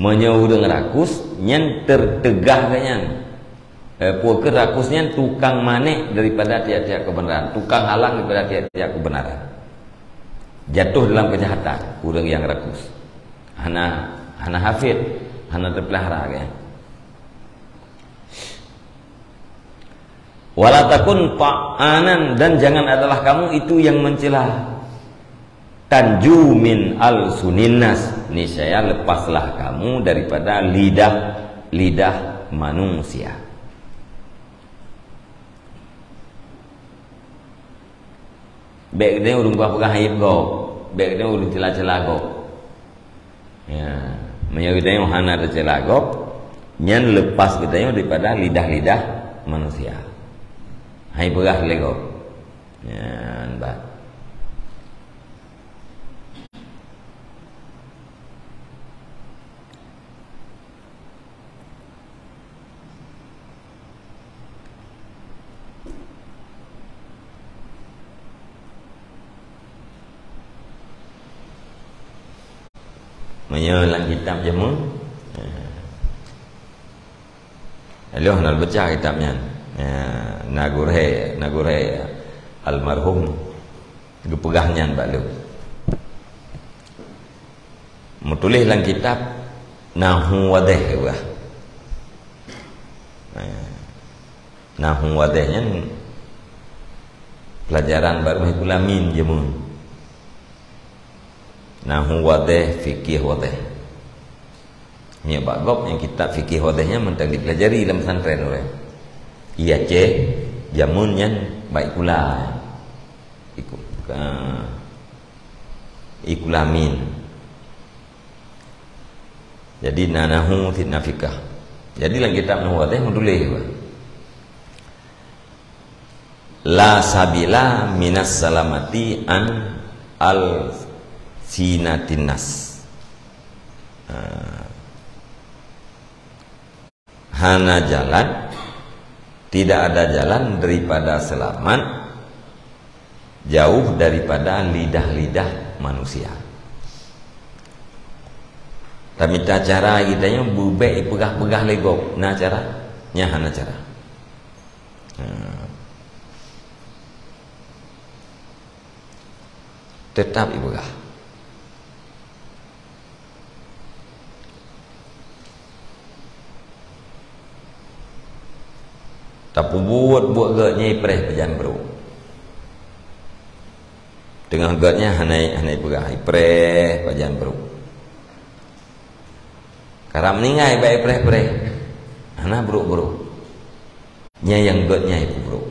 Meunyoe ureueng rakus, nyan teuteugah geuh nyan. Eh, peue keuh rakus nyan tukang manék daripada tiap-tiap keubeunaran, tukang halang daripada tiap-tiap keubeunaran. Jatuh dalam kejahatan ureueng nyang rakus. Hana, hana hafiz, hana teupeulihara geuh nyan. Wala takun ta'anan, dan jangan adalah kamu itu yang mencela. Tanju min alsunin nas, niscaya lepaslah kamu daripada lidah-lidah manusia. Bèk geutanyoe ureueng peugah-peugah aib gob, bèk geutanyoe ureueng cela-cela gob. Ya, meunyoe geutanyoe hana teucela gob, nyan lepas geutanyoe daripada lidah-lidah manusia. Hai peugah lé gob. Nyan bah. Meunyoe lam kitab jameun, eh, lôn hana baca kitab nyan. Eh, na gurèe, na gurèe almarhum geupeugah nyan bak lôn. Meutuléh lam kitab Nahwu Wadhih geupeugah. Nah, Nahwu Wadhih nyan pelajaran bak rumoh sikula min jameun. Nahwu Wadhih, Fikih Wadhih. Nyan bak gob nyang kitab Fikih Wadhih nyan mantong dipelajari lam pesantren ureueng. Di Aceh, jameun nyan bak sikula. Iku-, ka, sikula min. Jadi, na nahwu, sit na fikah. Jadi, lam kitab Nahwu Wadhih meutuléh, bah, la sabila minas salamati an alsinatin nas. Ha. Hana jalan Tidak ada jalan daripada selamat jauh daripada lidah-lidah manusia. Tamita cara geutanyoe beubek ipeugah-peugah lé gob. Na cara? Nyan hana cara. Ha. Teutap ipeugah. Tapeubuet buet geuh nyan ipreh pajan brok. Teungoh geuh nyan hana, hana ipeugah, ipreh pajan brok. Karab meuninggai bak ipreh-preh. Hana brok-brok. Nyan nyang gét nyan ipeubrok.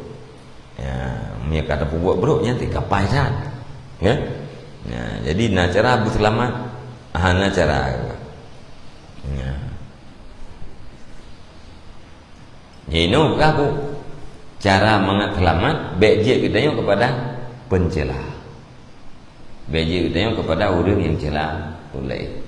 Ya, meunyoe ka tapeubuet brok nyan teukapai that. Ya. Ya, jadi na cara beuseulamat, hana cara. Ya. Jadi nyoe peugah ku, cara mangat seulamat, bék jeuet geutanyoe keupada peuncela. Bék jeuet geutanyoe keupada ureuëng nyang cela ulée.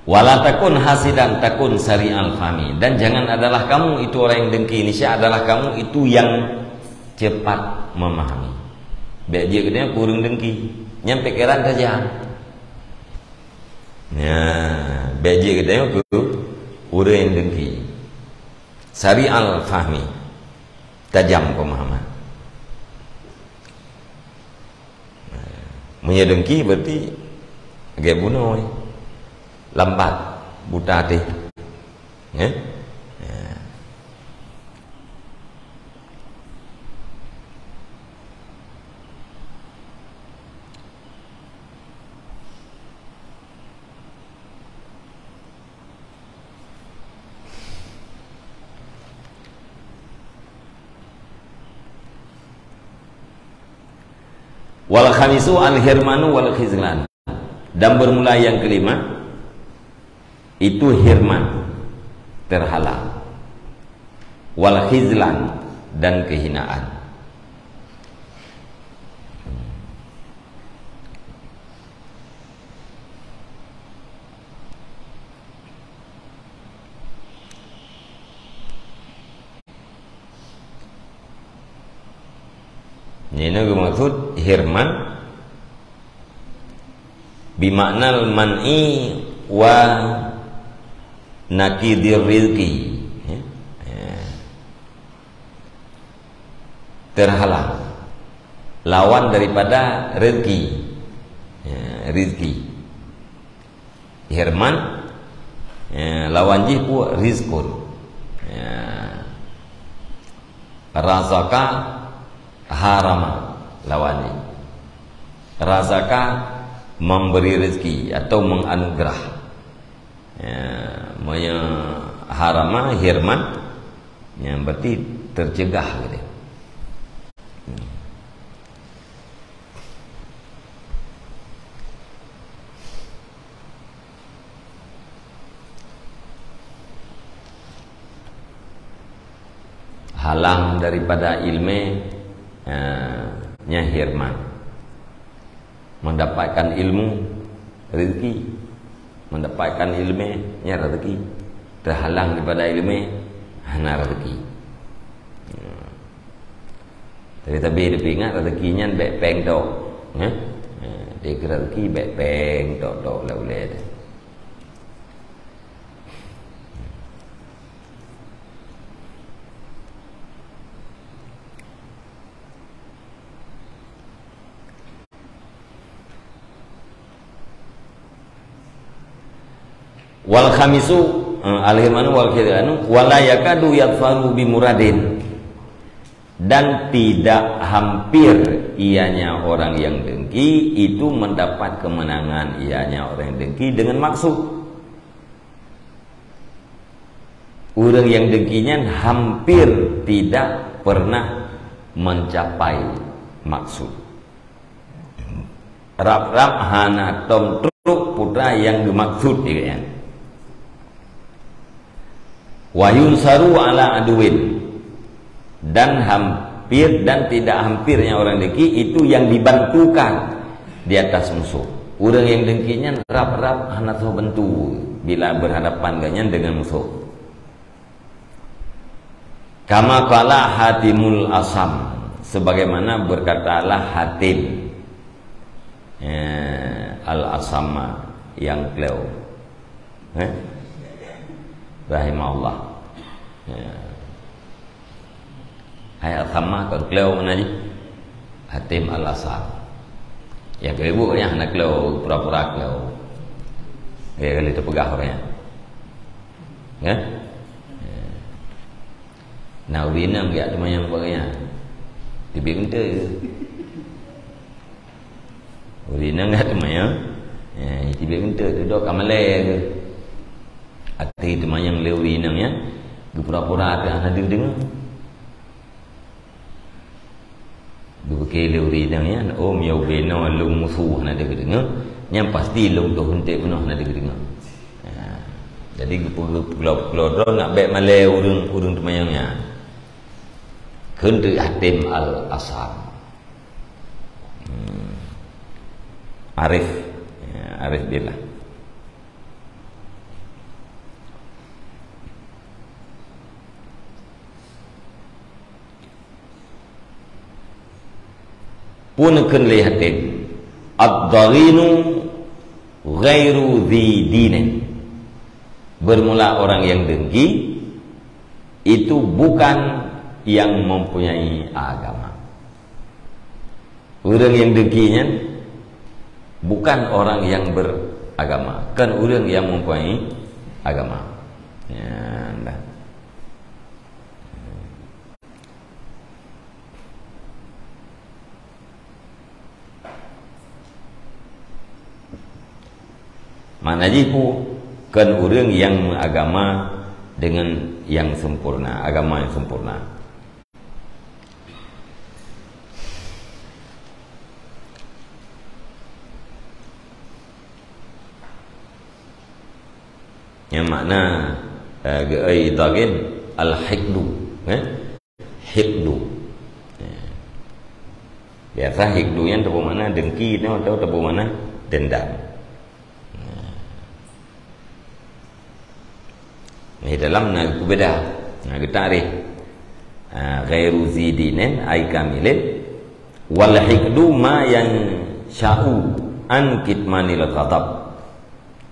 Wala takun hasidan takun sari'al fahmi. Dan jangan adalah kamu itu orang yang dengki, niscaya adalah kamu itu yang cepat memahami. Bék jeuet geutanyoe keu ureuëng dengki. Nyan pikeran tajam. Ya, bék jeuet geutanyoe keu ureuëng yang dengki. Sari'al fahmi. Tajam pemahaman. Meunyoe dengki berarti lagée bunoe. Lambat, buta até. Ya? Ya. Wal khamisu al-hirmanu wal khizlan. Dan bermula yang kelima, itu hirman, terhalang. Wal khizlan, dan kehinaan. Nyoe geumaksud hirman bimaknal man'i wa naqidir rizqi. Ya. Ya. Terhalang. Lawan daripada rezeki. Ya, rezeki. Hirman, ya, lawan jih pun rizqun. Ya. Razaka harama lawan jih. Razaka memberi rezeki atau menganugerah. Ya, meunyoe harama, hirman, ya, berarti tercegah gitu. Halang daripada ilmu, eh, nyan hirman. Mendapatkan ilmu, rezeki. Mendapatkan ilmu, nyan rezeki. Terhalang daripada ilmu, hana rezeki. Tapi, tapi, tapi ingat, rezeki nyan bék péng tok. Ya? Ya, dia kira rezeki bék péng tok-tok lah ulée tu. Wal khamisu, eh, al-hirmanu wal khidanu, wala yakadu yadfaru bi muradin. Dan tidak hampir ianya orang yang dengki itu mendapat kemenangan ianya orang yang dengki dengan maksud. Ureuëng nyang dengki nyan hampir tidak pernah mencapai maksud. Rab-rab hana tom trok putra nyang geumaksud, ya kan? Wa yunsaru ala aduwin. Dan hampir dan tidak hampirnya orang dengki itu yang dibantukan di atas musuh. Ureuëng nyang dengki nyan rab-rab hana soe bantu bila berhadapan gobnyan dengan musoh. Kama qala Hatimul Asam, sebagaimana berkatalah Hatim, eh, Al-Asama yang kleu. Eh? Rahimahullah. Ya. Hai Asama kon kleu mana ji? Hatim Al-Asam. Nyang keu ibu nyan hana kleu, pura-pura kleu. Ya, kali teupeugah ureuëng nyan. Ya? Ya. Nah, ureuëng inong geujak teumanyong bak gobnyan. Teubiet keuneuk. Ureuëng inong geujak teumanyong. Ya, teubiet keuneuk, dudoe ka malèe keuh. Até teumanyong lé ureuëng inong nyan, geupura-pura teuh hana deuh deungoe. Geupike lé ureuëng inong nyan, "Oh, meunyoe ubé noe lôn musoh hana deuh deungoe, nyan pasti lôn toh hunték bunoe hana deuh deungoe." Ha. Jadi, geupeu-, geupeukeulok-keulok droe nak bèk malèe ureuëng, ureuëng teumanyong nyan. Kheun teuk Hatim Al-Asam. Hmm. Arif. Ya, arif billah. Peue neukheun lé Hatim, "Ad-dhaghinu ghairu dzi dinin." Bermula orang yang dengki itu bukan yang mempunyai agama. Ureuëng nyang dengki nyan bukan orang yang beragama, kon ureuëng nyang mempunyai agama. Ya, dah. Makna jih peue? Kon ureuëng nyang meuagama dengan nyang sempurna, agama nyang sempurna. Nyang makna, eh, geu-, eh, idagin al-hikdu, eh? Hikdu. Eh. Biasa hikdu nyan tapeumakna dengki, tau, tau tapeumakna dendam. Nah, di dalam na geubeda, na geutakrif. Ah, ghairu zidinin ay kamilin. Wal hikdu ma yansya'u an kitmanil ghadab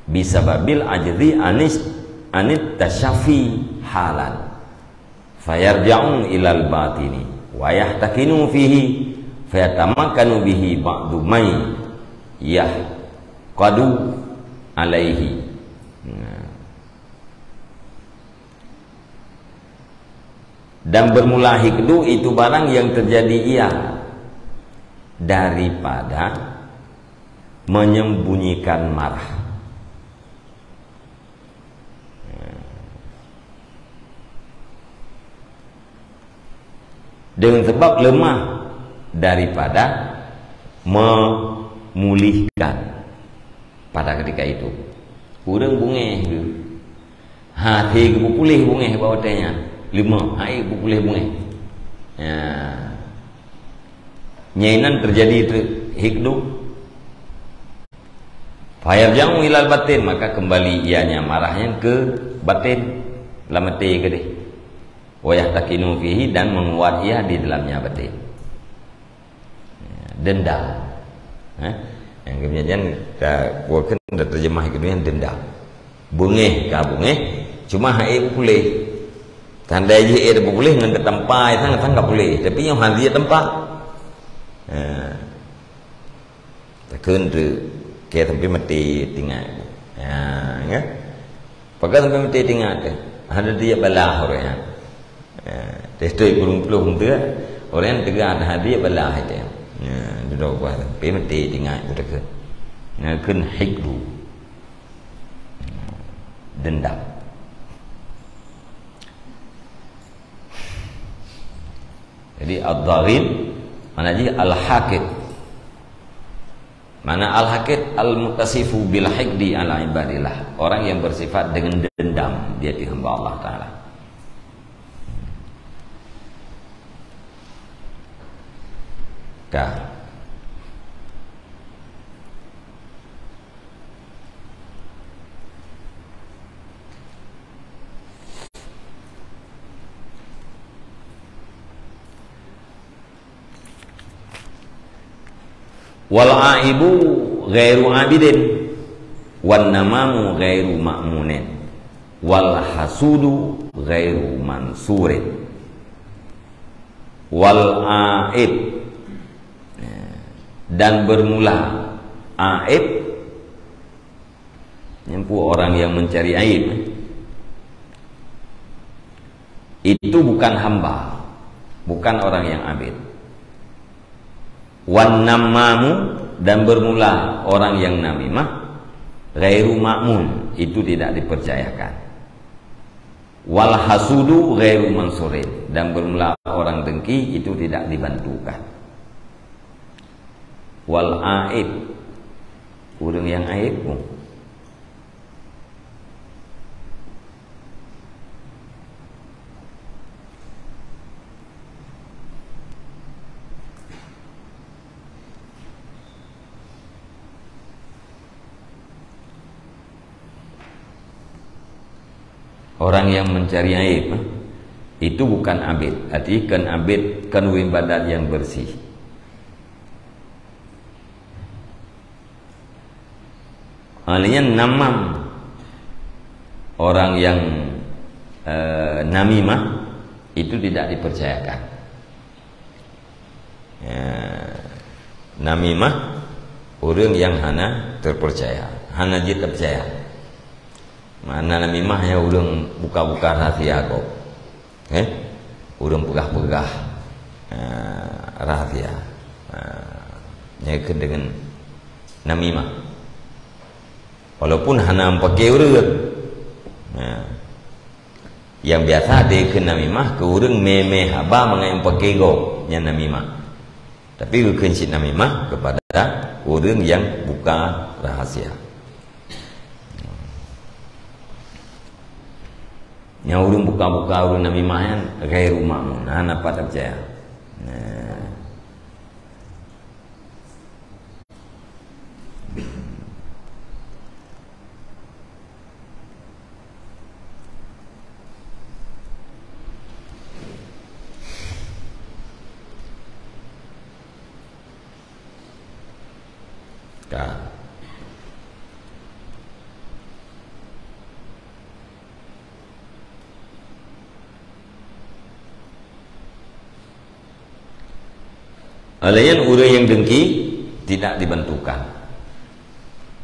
bisababil ajzi anis, anit tasyafi halan. Fayarja'u ilal batini wa yahtakinu fihi fayatamakkanu bihi ba'du may yahqadu alaihi. Nah. Dan bermula hikdu itu barang yang terjadi ia daripada menyembunyikan marah. Dengan sebab lemah daripada memulihkan pada ketika itu. Ureuëng bungéh geuh. Ha, hase geupeupuléh bungéh bak watée nyan. Lemah, hase geupeupuléh bungéh. Ya. Nyan inan terjadi teuk hikdu. Fayarja'u ilal batin, maka kembali ianya marah nyan ke batin, lam até keudeh. Wa yahtakinu fihi, dan menguat ia di dalamnya batin. Dendam. Eh? Nyang keumudian nyan ka, bukan terjemah keumudian dendam. Bungéh ka bungéh, cuma hase peupuléh. Tanda jih hase peupuléh ngon teutampa sang, sang ka puléh, tapi nyoe hana tampa. Ha. Takheun tu, keu sampai maté teuingat. Ha, ya. Pakon sampai maté teuingat tu? Hana dia balah ureuëng nyan. Ha, teuh-teuh ureuëng plueng tu, ureuëng nyan teuga hana dia balah aja. Ha, duduk buah sampai maté teuingat tu takheun. Nyan kheun hikdu. Dendam. Jadi, ad-dhaghinu, makna jih al-haqid. Makna al-haqid, al-muttasifu bil hikdi ala ibadillah. Orang yang bersifat dengan dendam di hati hamba Allah Ta'ala. Ka. Wal aibu ghairu abidin, wan namamu ghairu ma'munin, wal hasudu ghairu mansurin. Wal aib, dan bermula aib, nyang peue orang yang mencari aib. Itu bukan hamba, bukan orang yang abid. Wan namamu, dan bermula orang yang namimah, ghairu ma'mun, itu tidak dipercayakan. Wal hasudu ghairu mansurin, dan bermula orang dengki itu tidak dibantukan. Wal aib, ureuëng nyang aib. Orang yang mencari aib, eh, itu bukan abid. Artinya kan abid, kan ibadat yang bersih. Hanya namam, orang yang, eh, namimah, itu tidak dipercayakan. Ya, namimah, ureuëng yang hana terpercaya, hana jeuet teupercaya. Makna namimah nyan ureuëng buka-buka rahsia gob. Eh? Ureuëng peugah-peugah, eh, rahsia. Eh, nyan keuh deungon namimah. Walaupun hana meupaké ureuëng. Nah, nyang biasa dikheun namimah keu ureuëng mé-mé haba mangat meupaké gob, nyan namimah. Tapi geukheun cit namimah kepada ureuëng nyang buka rahsia. Nyang ureuëng buka-buka ureuëng namimah nyan ghairu ma'mun, hana pat teupercaya. Nah. Ka. Laén ureuëng nyang dengki tidak dibantukan.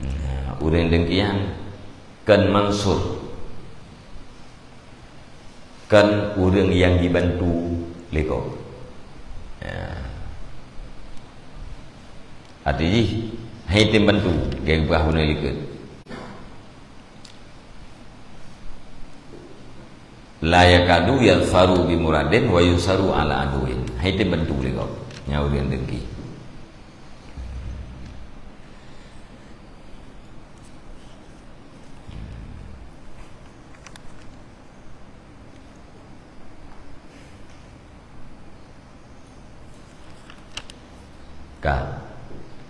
Nah, ureuëng nyang dengki nyan kan mansur, kan ureuëng nyang jibantu lé gob. Ya. Arti jih, hai tem bantu, geupeugah bunoe likot. La yakadu yadhfaru bi muradin wa yusaru ala aduwin. Hai tem bantu lé gob. Nyan ureuëng dengki. Ka.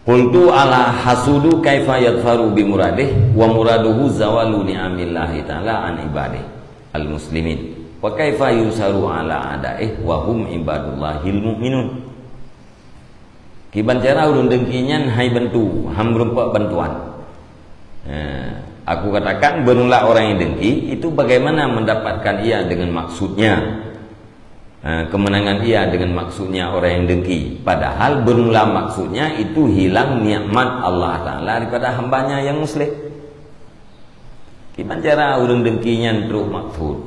Qultu ala hasudu kaifa yadhfaru bi muradih wa muraduhu zawalu ni'amillahi ta'ala an ibadih al-muslimin. Wa kaifa yusaru ala adaih wa hum ibadullahil mu'minun. Kiban cara ureuëng dengki nyan hai bantu, han meurumpok bantuan. Eh, aku katakan bermula orang yang dengki itu bagaimana mendapatkan ia dengan maksudnya. Eh, kemenangan ia dengan maksudnya orang yang dengki. Padahal bermula maksudnya itu hilang nikmat Allah Ta'ala daripada hambanya yang muslim. Kiban cara ureuëng dengki nyan trok maksud.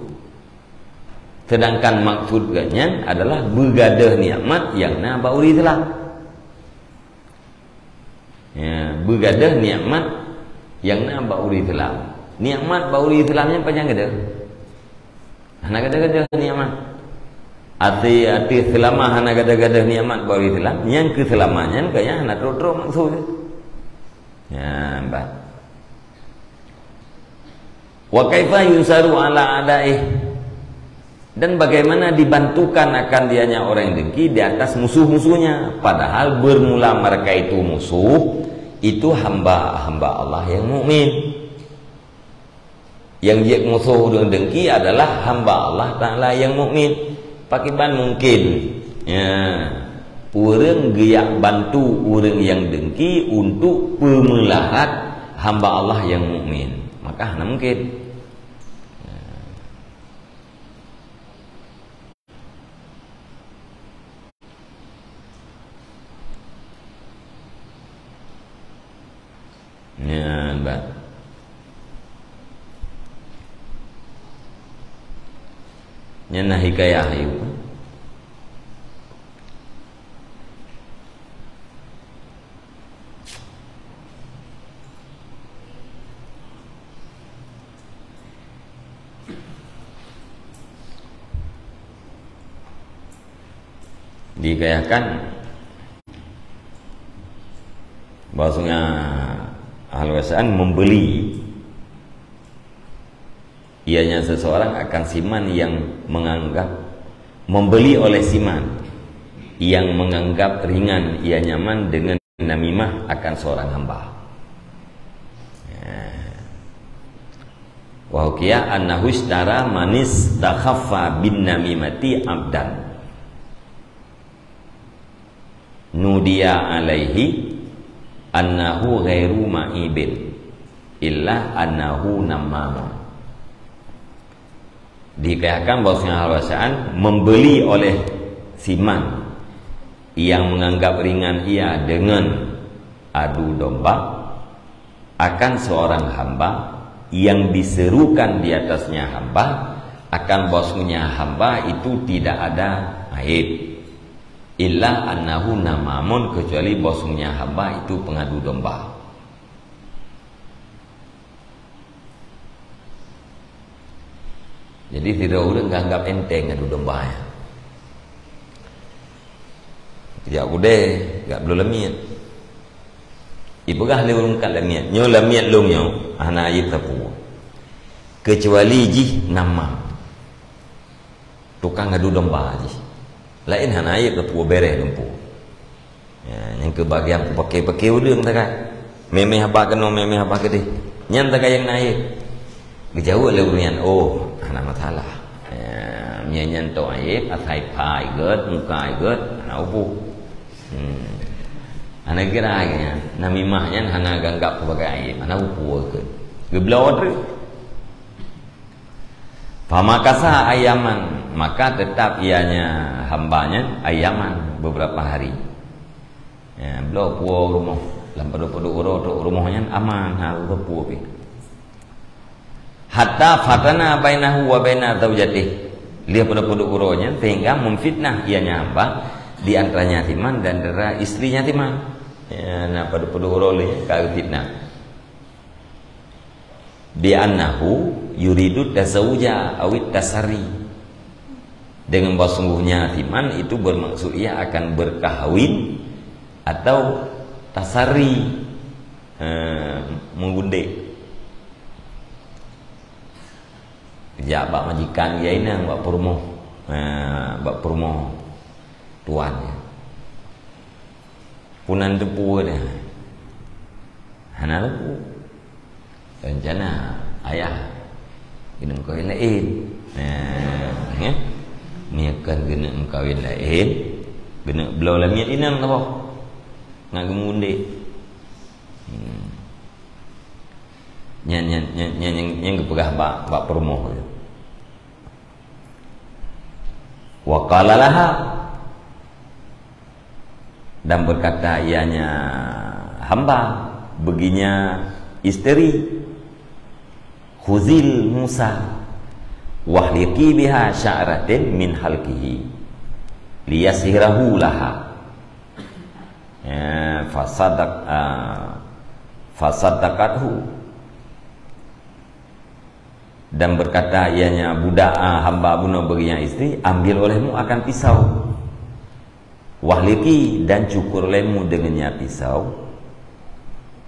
Sedangkan maksud geuh nyan adalah beugadôh nikmat nyang na bak ureuëng Islam. Ya, beugadôh nikmat nyang na bak ureuëng Islam. Nikmat bak ureuëng Islam nyan pajan gadôh? Hana gadôh-gadôh nikmat. Até, até seulama hana gadôh-gadôh nikmat bak ureuëng Islam, nyang keu seulama nyan kayang hana trok-trok maksud. Ya, bah. Wa kaifa yunsaru ala adaih. Dan bagaimana dibantukan akan dianya orang yang dengki di atas musuh-musuhnya, padahal bermula mereka itu musuh, itu hamba-hamba Allah yang mukmin. Yang jeuet musuh ureuëng dengki adalah hamba Allah Ta'ala yang mukmin. Pakiban mungkin, ya, Ureuëng geujak bantu ureuëng nyang dengki untuk peumeularot hamba Allah nyang mukmin, maka hana mungkin. Nyan, bah. Nyan na hikayah ayeuem. Dihikayahkan bahwasanya Ahlul Wasain membeli ianya seseorang akan siman yang menganggap, membeli oleh siman yang menganggap ringan ianya man dengan namimah akan seorang hamba. Ya. Wa hukiya annahu ishtara manis takhaffa bin namimati abdan. Nudiya alaihi annahu ghairu ma'ibin illa annahu nammamun. Dihikayahkan bahwasanya Ahlul Wasain membeli oleh siman yang menganggap ringan ia dengan adu domba akan seorang hamba yang diserukan di atasnya hamba, akan bahwasanya hamba itu tidak ada aib. Illa annahu namamun, kecuali bahwasanya hamba itu pengadu domba. Jadi, sidroe ureuëng geuanggap enteng adu domba nyan. Jak keudè, jak bloe lamiet. Ipeugah lé ureuëng kat lamiet, "Nyoe lamiet lôn nyoe, hana aib sapeue. Keucuali jih namam. Tukang adu domba jih. Laén hana aib sapeue, bèrèh lumpoe." Ya, nyang keu bagian peupaké-paké ureuëng takai. Mé-mé haba keunoe, mé-mé haba keudeh. Nyan takai nyang na aib. Geujaweueb lé ureuëng nyan, "Oh, hana masalah." Ya, meunyo nyan tok aib, asai pha gét, muka gét, hana peue. Hmm. Hana kira nyan, namimah nyan hana geuanggap sebagai aib, hana peue gét. Geubloe treuk. Famakasa ayaman, maka tetap ianya hamba nyan ayaman beberapa hari. Ya, bloe puwoe rumoh, lam padub-padub uroe trok rumoh nyan aman, ha, uroe puwoe pih. Hatta fatana bainahu wa baina zaujatih. Lheueh padub-padub uroe nyan sehingga memfitnah ianya hamba di antaranya siman dan antara istrinya siman. Ya, na padub-padub uroe lheueh nyan ka geufitnah. Bi annahu yuridu tazawuja awit tasarri. Dengan bahwa sungguhnya siman itu bermaksud ia akan berkahwin atau tasarri, eh, menggundik. Jak bak majikan dia inong, bak peurumoh, eh, bak peurumoh tuan dia. Punan teupeu dia. Hana teupeu. Rencana ayah keuneuk kawin laén. Nah, ya. Meunyo kon keuneuk kawin laén, keuneuk bloe lamiet inong saboh. Ngat geumundek. Hmm. Nyan, nyan, nyan, nyan, nyan, nyan geupeugah bak, bak peurumoh tu. Wa qala laha, dan berkata ianya hamba, baginya isteri, "Khuzil Musa, wahliqi biha sya'ratin min halqihi, liyashirahu laha." Ya, fasadaq-, ah, fasaddaqathu. Dan berkata ianya budak, ah, hamba bunoe bagi nyang isteri, "Ambil olehmu akan pisau. Wahliqi, dan cukur olehmu dengannya pisau.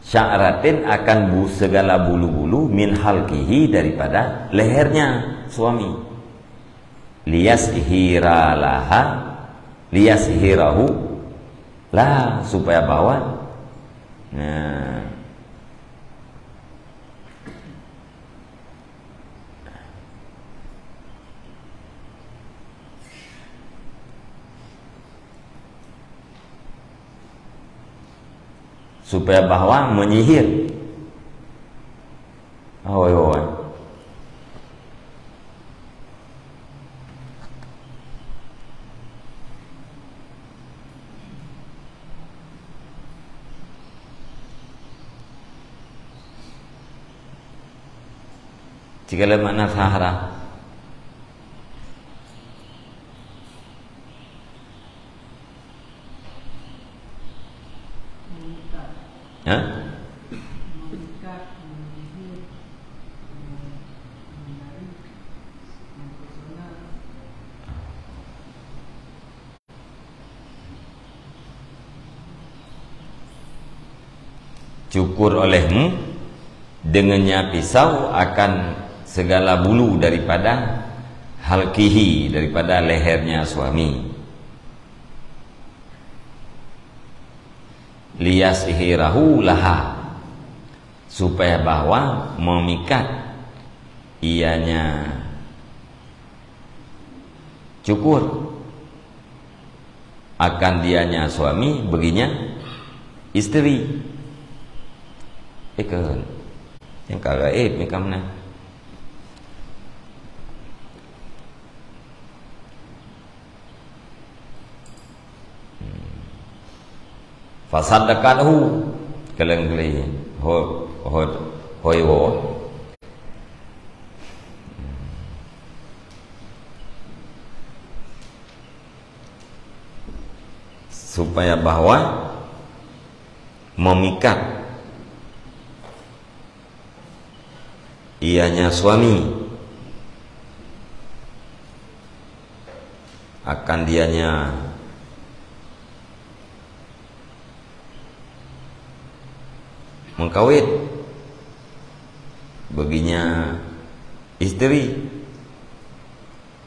Sya'ratin, akan bu-, segala bulu-bulu, min halqihi, daripada lehernya suami. Liyashira laha, liyashirahu laha, supaya bahwa." Nah. Supaya bahwa menyihir. Awai, awai. Jika le makna sahara. Ha? Cukur olehmu dengannya pisau akan segala bulu daripada halkihi, daripada lehernya suami. Liyashirahu laha, supaya bahwa memikat ianya cukur akan dianya suami, baginya isteri. Ikon. Yang ka gaib ni ka meunan. Fasaddaqathu, kaleng geli. Ho, ho, hoi wo. Supaya bahwa memikat ianya suami akan dianya mengkawin baginya isteri,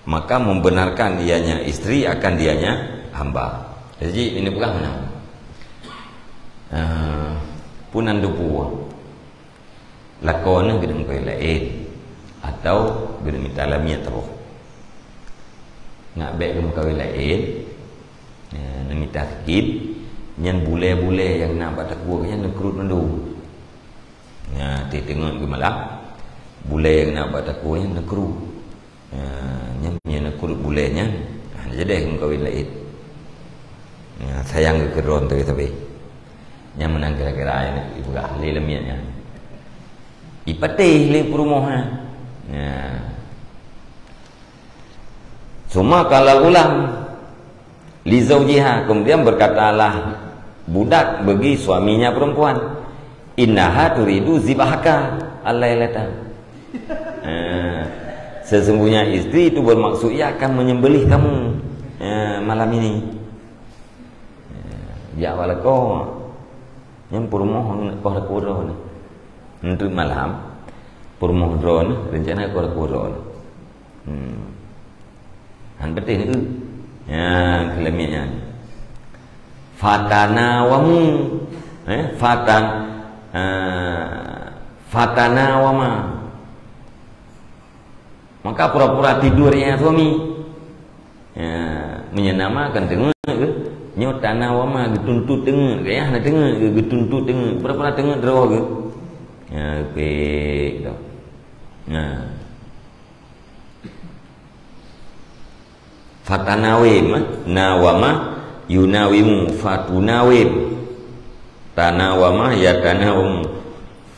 maka membenarkan ianya isteri akan dianya hamba. Jadi ini peugah mana? Ah, punan dupu. Lakoe neuh geuneuk meukawen laén, atau geuneuk mita lamiet roh. Nak bèk geumeukawen laén, ya, neumita sikit, nyan bulèe-bulèe nyang na bak takue nyan neukeurut mandum. Ya, teungeut geumalam, bulèe nyang na bak takue nyan neukeurut. Ha, nyan, nyan neukruet bulèe nyan. Ha, jadi meukawen laén. Ha, sayang geuh keu droe teuh sabe. Nyan meunan kira-kira nyang ipeugah lé lamiet nyan. Ipatéh lé peurumoh nyan. Ha. Summa qala ghulam li zaujiha, kemudian berkatalah budak bagi suaminya perempuan, "Innaha turidu zibahaka al-lailata." Eh, sesungguhnya istri itu bermaksud ia akan menyembelih kamu, eh, malam ini. Eh, jak bak lakoe. Nyan peurumoh ngon koh lakoe droe nyan. Untuk malam, peurumoh droe nyan, rencana koh lakoe droe nyan. Hmm. Han beuteh ni, eh. Ya, keu lamiet nyan. Fatanawamu. Eh, fatan-, eh, fatanawama. Maka pura-pura tidur ya suami. Ya, meunyoe nama kan teungeut ke? Nyoe tanawama geutuntut teungeut, gaya na teungeut ke, geutuntut teungeut. Pura-pura teungeut droe ke? Ya, pek tu. Nah. Fatanawim, eh? Nawama, yunawimu, fatunawim. Tanawama, yatanawamu.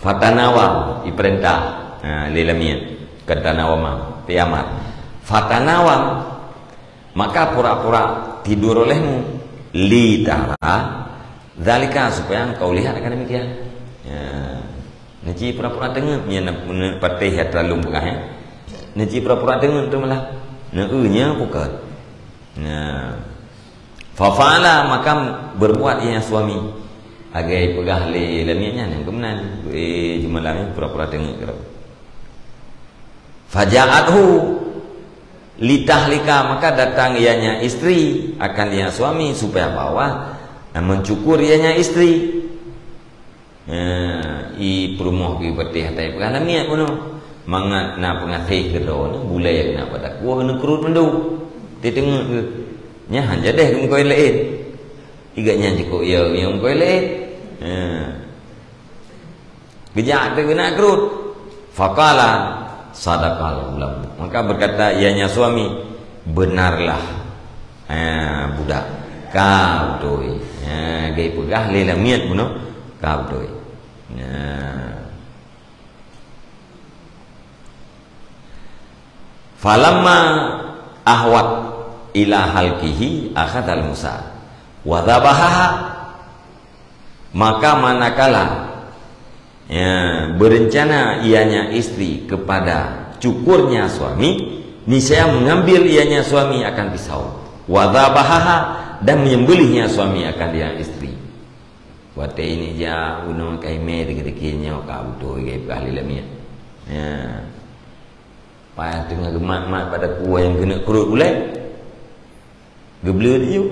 Fatanawam, ipeurintah. Ha, lé lamiet. Bukan tanawama, piamat. Fatanawam, maka pura-pura tidur olehmu. Li tara, zalika, supaya engkau lihat akan demikian. Ya. Neuci pura-pura teungeut, nyan na-, na-, patéh ya terlalu peugah, ya. Neuci pura-pura teungeut tu malah. Neu-, nya bukan. Nah. Fafa'ala, maka berbuat ia suami. Agai peugah lé lamiet nyan, nyang keumenan. Eh, cuma lamiet pura-pura teungeut keudroe. Faja'athu litahlika, maka datang ianya istri akan ia suami supaya bawa dan mencukur ianya istri. Eh, i peurumoh geuh patéh atai peugah lamiet bunoe. Mangat na peungaséh keudroe nyoe, bulèe nyang na bak takue neukeurut mandum. Teuteungeut geuh. Nyan han jadeh geumeukawen laén. Igat nyan jikok ya nyang meukawen laén. Ha. Geujak teuk keuneuk krot. Faqala, "Sadaqal ghulam." Maka berkata ianya suami, "Benarlah, ha, budak. Ka beutôi." Ha, geupeugah lé lamiet bunoe, "Ka beutôi." Ha. Falamma ahwat ila halqihi akhadhal musa wa dzabahaha. Maka manakala, ya, berencana ianya istri kepada cukurnya suami, niscaya mengambil ianya suami akan pisau. Wa dzabahaha, dan menyembelihnya suami akan dia istri. Watèe ini jak bunoe kai mè teukeudeuki nyoe ka beutôi geupeugah lé lamiet. Ya. Payah teungoh geumat-mat bak daku nyang keuneuk krot ulèe. Geubleue tiyueb.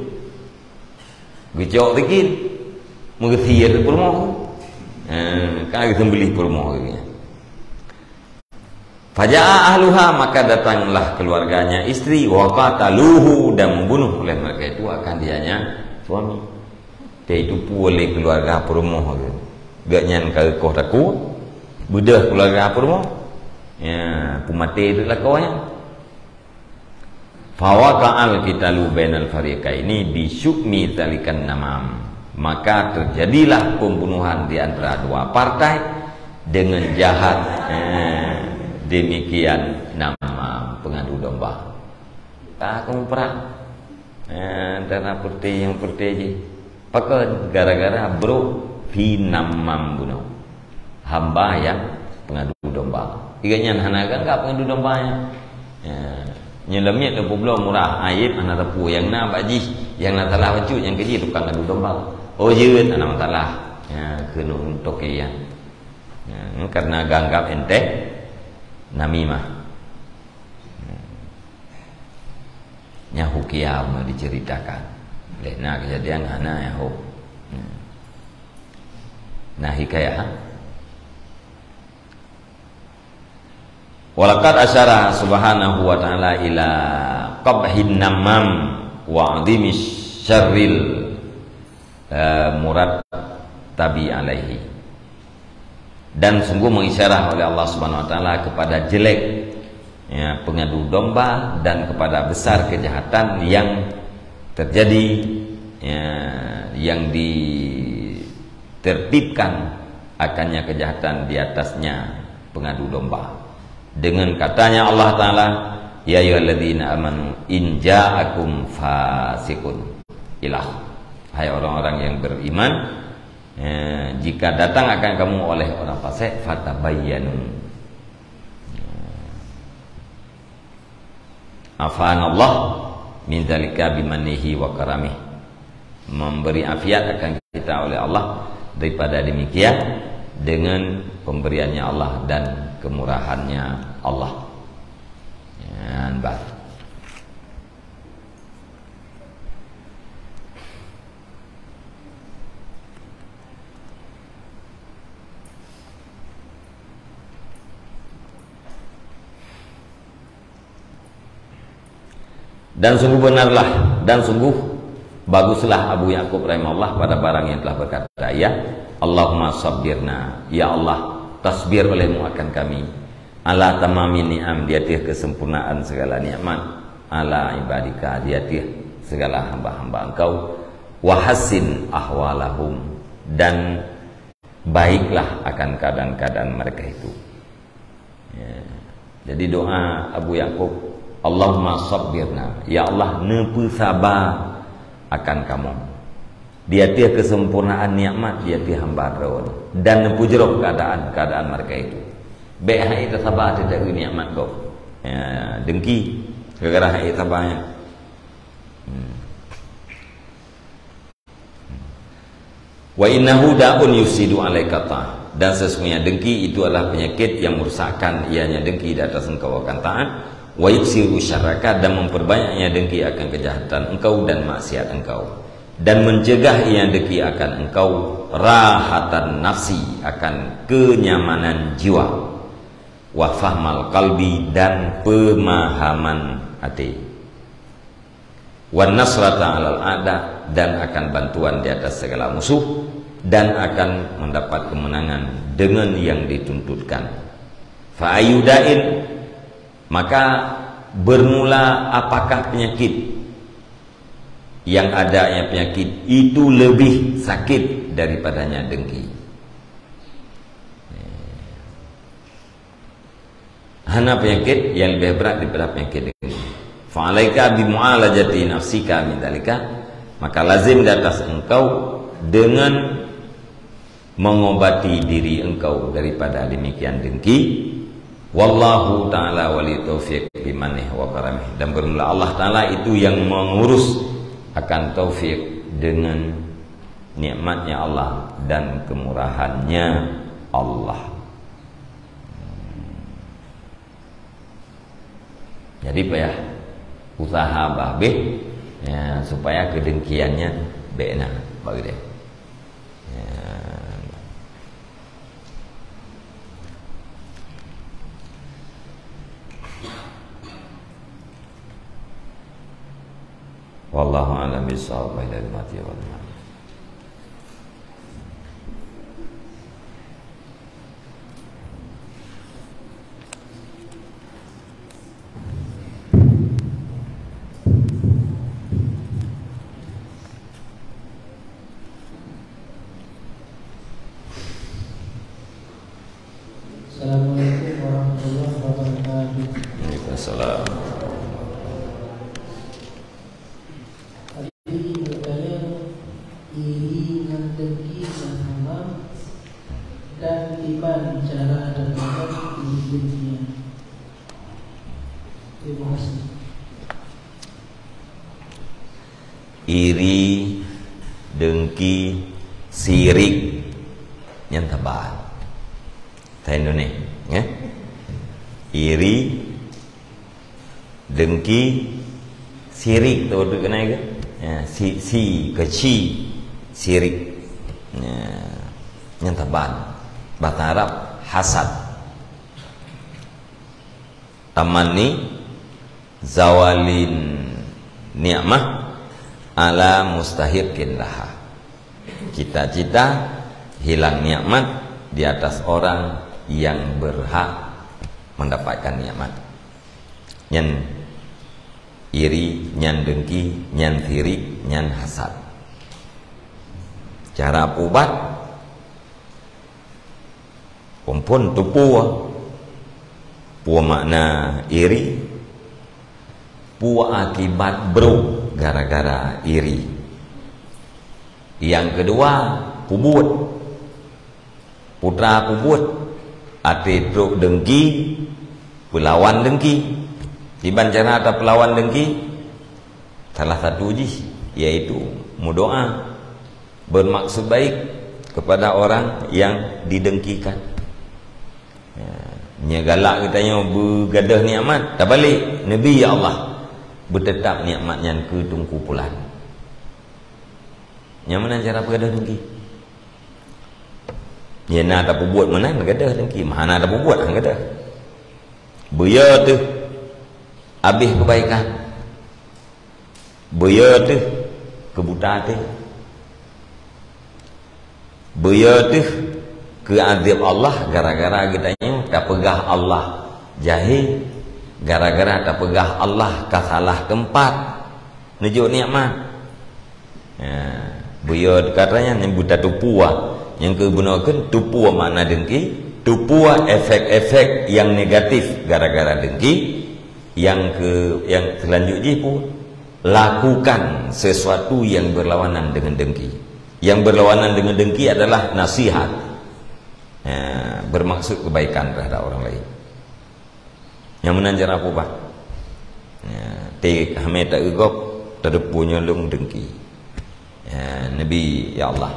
Geucok sikit. Meugeusie peurumoh. Ha, ka geuseumbeuléh peurumoh geuh nyan. Faja'a ahluha, maka datanglah keluarganya istri, wa qataluhu, dan membunuh oleh mereka itu akan dianya suami. Yaitu pue lé keluarga peurumoh geuh. Geuh nyan ka reukoh takue, beudôh keluarga peurumoh. Ya, peumaté teuk lakoe nyan. Fawaqa'al qitalu bainal fariqaini bi syu'mi dzalikan namam. Maka terjadilah pembunuhan di antara dua partai dengan jahat, eh, demikian namam, pengadu domba. Ka keuh prang. Eh, antara peureté nyang peureté jih. Pakon? Gara-gara brôk fi namam bunoe. Hamba nyang pengadu domba. Geuh nyan hana geuanggap pengadu domba nyan. Ya. Nyoe lamiet lôn peubloe murah, aib hana teupeu. Nyang na bak jih, nyang na salah bacut, nyang keu jih tukang adu domba. Oh, jeuet, hana masalah. Ya, keuneuk toke nyan. Ya, karena geuanggap enteng namimah. Nyan hukia mau diceritakan. Lé na kejadian hana ya ho. Hmm. Nah, hikayah, ha? Walaqad asyara subhanahu wa ta'ala ila qabhin namam wa 'azimi syarril, eh, murattabi alaihi. Dan sungguh mengisyarah oleh Allah Subhanahu wa Taala kepada jelek, ya, pengadu domba dan kepada besar kejahatan yang terjadi, ya, yang ditertibkan akannya kejahatan di atasnya pengadu domba. Dengan katanya Allah Taala, "Ya ayyuhalladzina amanu in ja'akum fasiqun." Ilah, hai orang-orang yang beriman, eh, jika datang akan kamu oleh orang fasik, fatabayyanu. Afanallah min dzalika bimannihi wa karamih. Memberi afiat akan kita oleh Allah daripada demikian dengan pemberiannya Allah dan kemurahannya Allah. Nyan bah. Dan sungguh benarlah, dan sungguh baguslah Abu Yakub rahimahullah pada barang yang telah berkata ia, "Allahumma sabbirna, ya Allah, tasbir olehmu akan kami, ala tamami ni'am, di ateueh kesempurnaan segala nikmat, ala ibadika, di ateueh segala hamba-hamba Engkau, wa hassin ahwalahum, dan baiklah akan keadaan-keadaan mereka itu." Ya. Jadi doa Abu Yakub, "Allahumma sabbirna." Ya Allah, neupeusaba akan kamoe. Di ateueh kesempurnaan nikmat di ateueh hamba Droe. Dan neupeujroh keadaan-keadaan mereka itu. Bék hai tasaba teuh nikmat gob. Ya, dengki. Gara-gara hai saba nyan. Hmm. Wa innahu da'un yufsidu alaika ta'ah. Dan sesungguhnya dengki itu adalah penyakit yang merusakkan ianya dengki di atas engkau akan taat. Wa yuksiru syarraka, dan memperbanyaknya dengki akan kejahatan engkau dan maksiat engkau. Dan mencegah ianya dengki akan engkau rahatan nafsi, akan kenyamanan jiwa. Wa fahmal qalbi, dan pemahaman hati. Wan nasrata alal a'da, dan akan bantuan di atas segala musuh, dan akan mendapat kemenangan dengan yang dituntutkan. Fa ayyu da'in, maka bermula apakah penyakit, yang adanya penyakit itu lebih sakit daripadanya dengki. Hana penyakit yang lebih berat daripada penyakit dengki. Fa'alaika bimu'alajati nafsika min dalika, maka lazim di atas engkau dengan mengobati diri engkau daripada demikian dengki. Wallahu ta'ala wali taufiq bimanih wa karamih. Dan bermula Allah Ta'ala itu yang mengurus akan taufik dengan nikmatnya Allah dan kemurahannya Allah. Jadi payah usaha bah habéh, ya, supaya keudengkian nyan bék na bak geude. Ya. Wallahu a'lam bishawab. Assalamualaikum warahmatullahi wabarakatuh. Waalaikumsalam. Tadi bertanya, iri ngon dengki nyan haram dan kiban cara teupeugah iri dengki nyan. Terima kasih. Iri, dengki, sirik, nyan taba. Thai Indonesia, ya. Iri, dengki, sirik tu tu kenai ke? Ya, si, si, keci, sirik. Ya. Nyan taba. Bahasa Arab, hasad. Tamanni zawalin ni'mah ala mustahiqin laha. Cita-cita hilang nikmat di atas orang yang berhak mendapatkan nikmat. Nyan iri, nyan dengki, nyan sirik, nyan hasad. Cara pubat, Phôn-phôn teupeue, peue makna iri, peue akibat brôk gara-gara iri. Nyang keudua, peubuet. Peue teuma peubuet, até trok dengki, peulawan dengki. Kiban cara tapeulawan dengki, salah satu jih, yaitu meudoa. Bermaksud baik kepada orang yang didengkikan. Ya, nyoe galak geutanyoe beugadôh nikmat, tabalek, neubi, "Ya Allah, beuteutap nikmat nyan keu Teungku Pulan." Nyang meunan cara peugadôh dengki. Nyang na tapeubuet meunan gadôh dengki, hana tapeubuet han gadôh. Beuyo teuh abéh keubaikan. Beuyo teuh keu buta até. Beuyo teuh keu azab Allah gara-gara geutanyoe tapeugah Allah jahé, gara-gara tapeugah Allah ka salah teumpat neujok nikmat. Ya, beuyo kata nyan nyang buta teupeue, nyang keu bunoe kheun teupeue makna dengki, teupeue efek-efek nyang negatif gara-gara dengki. Nyang ke, nyang seulanjut jih pun, lakukan sesuatu yang berlawanan dengan dengki. Yang berlawanan dengan dengki adalah nasihat. Ya, bermaksud kebaikan terhadap orang lain. Nyang meunan cara peubat. Ya, té hamé ta eugok, teudepu nyolong dengki. Ya, Nabi, ya Allah.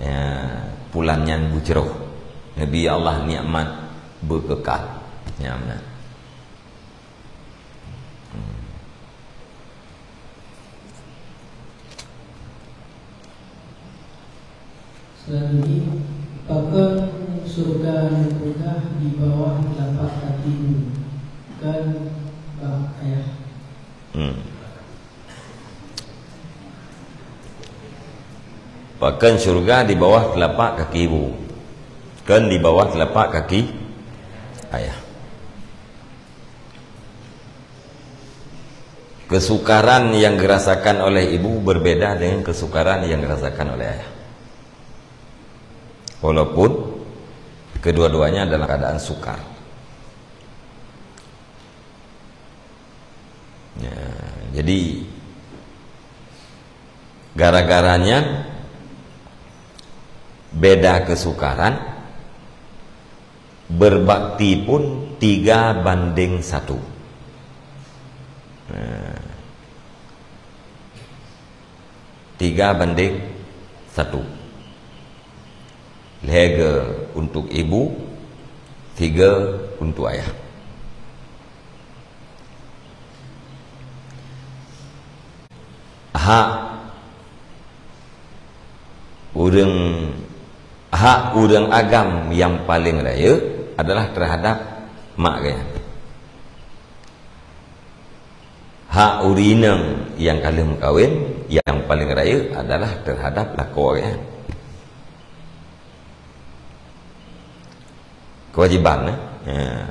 Ya, pulan nyan bujroh. Nabi, ya Allah, nikmat beukekal. Ya, meunan. Selanjutnya, pakon syurga nyang peugah di bawah telapak kaki, kan bak ayah. Hmm. Bahkan syurga di bawah telapak kaki ibu. Kan di bawah telapak kaki ayah. Kesukaran yang dirasakan oleh ibu berbeda dengan kesukaran yang dirasakan oleh ayah. Walaupun kedua-duanya dalam keadaan sukar. Ya, jadi gara-garanya beda kesukaran, berbakti pun tiga banding satu. Nah, tiga banding satu. Lhèe geu untuk ibu, tiga untuk ayah. Hak ureueng, hak ureueng agam nyang paleng rayeuk adalah terhadap mak geuh nyan. Hak ureueng inong nyang ka lheueh meukawen nyang paleng rayeuk adalah terhadap lakoe geuh nyan. Kewajiban, eh? Ya.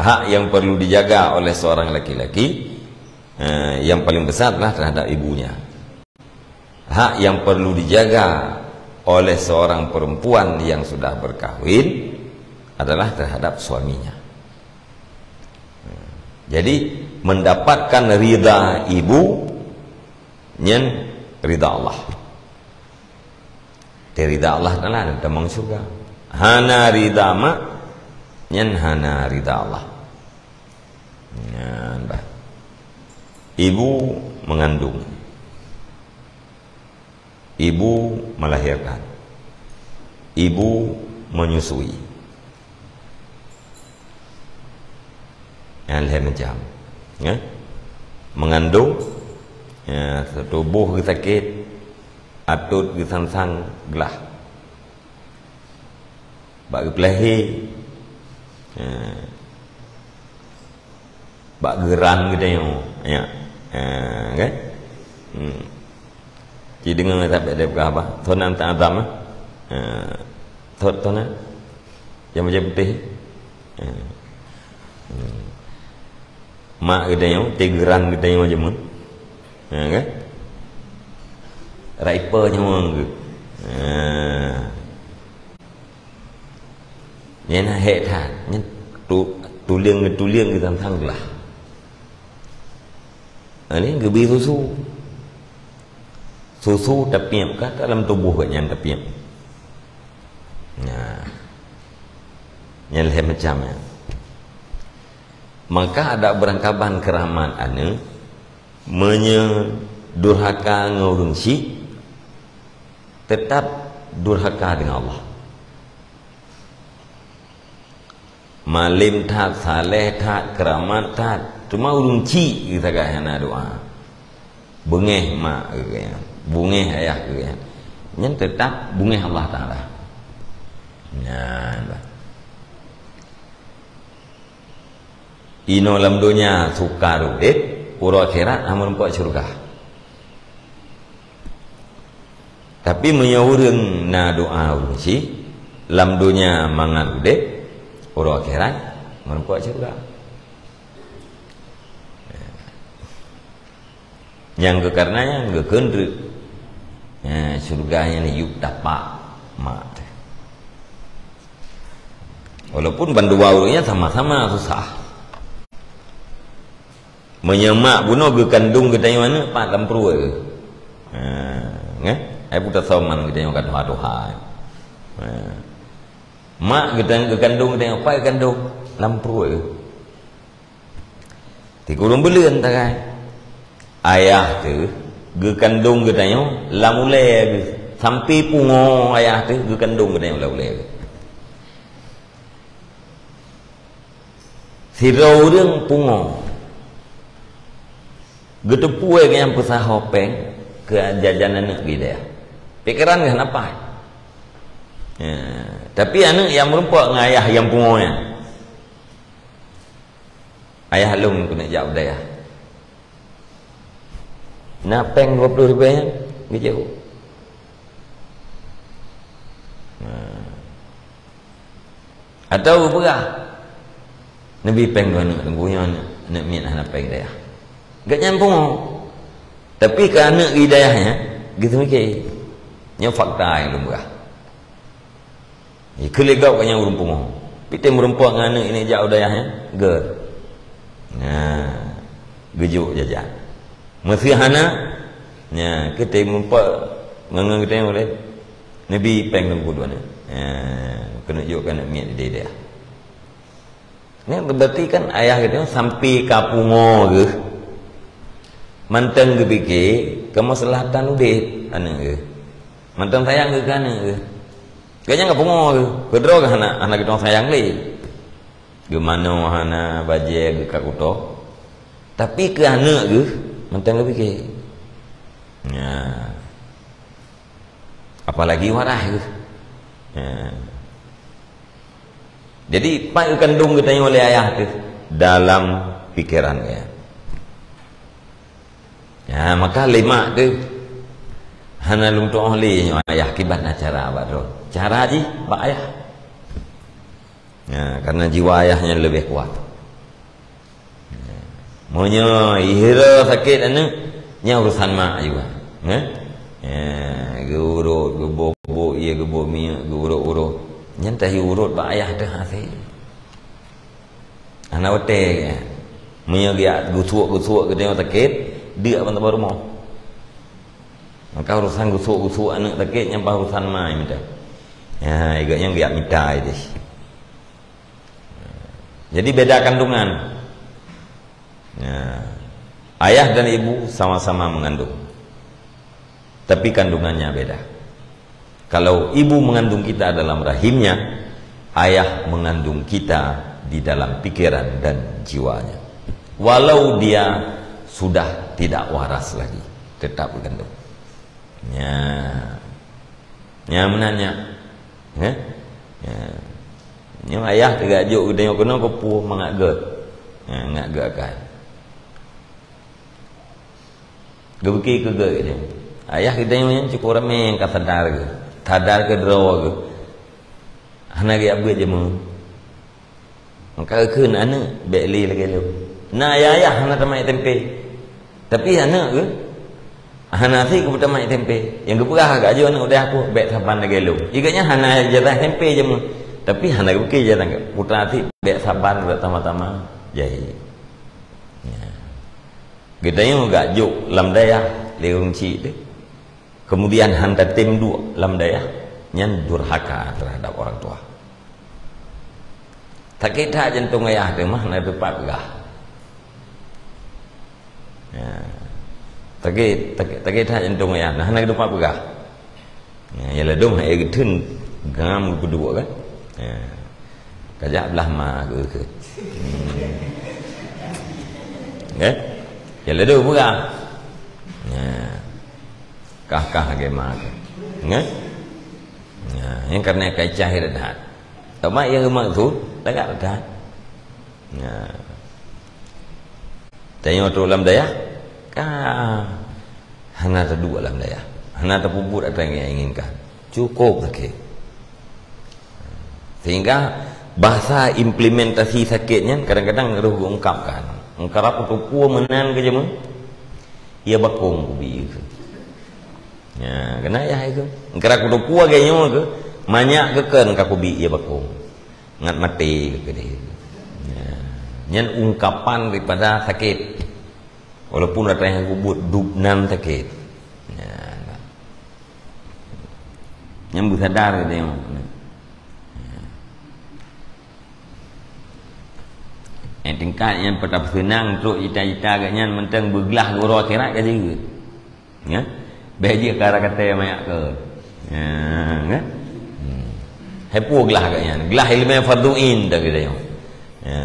Hak yang perlu dijaga oleh seorang laki-laki, eh, yang paling besar adalah terhadap ibunya. Hak yang perlu dijaga oleh seorang perempuan yang sudah berkahwin adalah terhadap suaminya. Jadi, mendapatkan ridha ibu, nyan ridha Allah. Teuridha Allah Taala dan tamong syurga. Hana ridha mak, nyan hana ridha Allah. Nyan bah. Ibu mengandung. Ibu melahirkan. Ibu menyusui. Nyan lhèe macam. Ya. Mengandung, ya, tuboh geusakét, atôt geusangsang glah. Bak geupeulahé, eh, bak geuran geutanyoe, ya. Eh, kan? Hmm. Ci deungoe sabe deh peugah bah. Soe nan ta azam, eh? Eh, soe, soe nan? Nyang bajèe putéh? Eh. Hmm. Mak geutanyoe, teugeurang geutanyoe jameun. Ha, kan? Raipa nyoe geuh. Ha. Nyan na hék that. Nyan tu-, tuléng-tuléng geuh tantang glah. Ha, ni geubri susu. Susu tapiep ka dalam tuboh geuh nyan tapiep. Nah. Nyan lhèe macam nyan. Maka ada beurangkaban keuramat aneuk, meunyoe durhaka ngon ureueng chik, teutap durhaka deungon Allah. Malem that, saleh that, keuramat that, teuma ureueng chik geutanyoe hana doa. Beungéh mak geuh nyan, beungéh ayah geuh nyan. Nyan teutap beungéh Allah Taala. Nyan bah. Inoe lam donya sukar udép, uroe akhirat hana meurumpok syeuruga. Tapi meunyoe ureueng na doa ureueng chik, lam donya mangat udép, uroe akhirat meurumpok syeuruga. Nyang geukareuna nyan geukheun treuk. Nyan, syeuruga nyan yub tapak mak teuh. Walaupun bandua ureueng nyan sama-sama susah. Meunyoe mak bunoe geukandong geutanyoe aneuk pat lam pruet. Ha, nyan? Ai peue tasoma geutanyoe ka tuha-tuha. Ha. Mak geutan-, geukandong geutanyoe pat geukandong lam pruet. Tikurong buleuen tagai. Ayah teuh geukandong geutanyoe lam ulèe geuh. Sampoe pungo ayah teuh geukandong geutanyoe lam ulèe geuh. Sidroe ureueng pungo. Geuteupeue nyang peusaho péng keu jajan aneuk geuh deh. Pikeran geuh na paih. Ya, tapi aneuk nyang meurumpok ngon ayah nyang pungo nyan. Ayah lôn keuneuk jak u dayah. Na péng dua ploh ribèe nyan geujok. Atawa geupeugah, "Neubi péng dua aneuk, teungku, nyoe aneuk miet hana péng dayah." Gobnyan pungo. Tapi keu aneuk geuh dayah nyan, geuseumiké. Nyoe fakta nyang lôn peugah. Ikeu lé gob gobnyan ureuëng pungo. Pi tem meurumpok ngon aneuk inong jak u dayah nyan, gét. Nah, geujok jajan. Meuseuh hana, nya, keu tem meurumpok ngon, ngon geutanyoe lé. Neubi péng teungku dua aneuk. Nya, keuneuk jok keu aneuk miet di dayah. Nyan berarti kan ayah geutanyoe sampai ka pungo geuh, mantong geupike keumaslahatan udeb aneuk geuh. Mantong sayang geuh keu aneuk geuh. Gobnyan ka pungo geuh. Keudroe geuh hana, hana geutanyoe sayang lé. Geumanoe hana, bajée geuh ka kutoe. Tapi keu aneuk geuh, mantong geupike. Nya. Apalagi waras geuh. Nya. Jadi, pat geukandong geutanyoe lé ayah teuh dalam pikeran geuh. Ya, maka lé mak teuh hana lôn tuoh lé nyoe ayah kiban na cara bak droe. Cara jih bak ayah. Ya, karena jiwa ayah nyan leubeh kuat. Meunyoe ihira sakét aneuk, nyan urusan mak juga. Nyan? Ya, geuurot, geuboh-boh, iya geuboh minyeuk, geuurot-urot. Nyan tahi urot bak ayah teuh hase. Hana watée. Meunyoe geujak geusuek-geusuek geutanyoe sakét, deuk ban saboh rumoh. Maka urusan geusuek-geusuek aneuk sakét nyan paih urusan mak mita. Ya, gobnyan geujak mita ideh. Jadi beda kandungan. Ya. Ayah dan ibu sama-sama mengandung. Tapi kandungannya beda. Kalau ibu mengandung kita dalam rahimnya, ayah mengandung kita di dalam pikiran dan jiwanya. Walau dia sudah tidak waras lagi, tetap mengandung. Ya. Nya meunan nyan. Heh? Ya. Nyoe ayah teuga jok geutanyoe keunoe keu peue mangat gét. Ya, mangat gét akai. Geupike keu gét geutanyoe. Ayah geutanyoe nyan cukup ramé nyang ka sadar geuh. Sadar keu droe geuh. Hana geujak beuet jameun. Maka geukheun aneuk, "Bék lé lagée lôn." Na ayah-ayah hana tamai S M P. Tapi aneuk geuh hana sit geupeutamai S M P. Nyang geupeugah geuajoe aneuk udeb aku, "Bék saban lagée lôn." Gobnyan hana ijazah S M P jameun. Tapi hana geupike ijazah, putra sit bék saban, bék tamah-tamah jahé. Ya. Geutanyoe geujak jok lam dayah lé ureuëng chik teuh. Kemudian hana tem duek lam dayah, nyan durhaka terhadap orang tua. Sakét that jantong ayah teuh mah, hana teumpat peugah. Ya. Sakét, sakét, sakét that jantong ayah, hana teumpat peugah. Ya, ya ladom hai geutheun gam geupeuduek kan. Ya. Kajak blah ma geuh. Hmm. Kan? Ya ladom peugah. Ya. Kah-kah lagée ma tu. Nyan? Nah, nyang karena ka icah hireuen that. Teuma nyang geumaksud, tagak that. Nah. Tanyoe trok lam dayah, ka hana taduek lam dayah. Hana tapeubuet apa yang inginkan. Cukup sakét. Sehingga bahasa implementasi sakét nyan kadang-kadang rôh geuungkapkan. Eungkara kuteupue meunan keu jameun, ia bakong kubi keu. Ya, keunan ya keu. Eungkara kuteupue lagée nyoe keu, manyak keu kön ka kubi ia bakong. Ngat maté keu deh. Ya. Nyan ungkapan daripada sakét. Walaupun atra nyang kubuet dub nan sakét. Ya. Nyang beusadar keu deh. Ya. Eh, tingkat nyang peutapeuseunang trok cita-cita geuh nyan mantong beuglah geuh uroe akhirat ka jeuet. Ya? Bék jih kara kata manyak kön. Ya, kan? Hmm. Hai peue glah geuh nyan. Glah ileumé fardhu ain dah geutanyoe. Ya.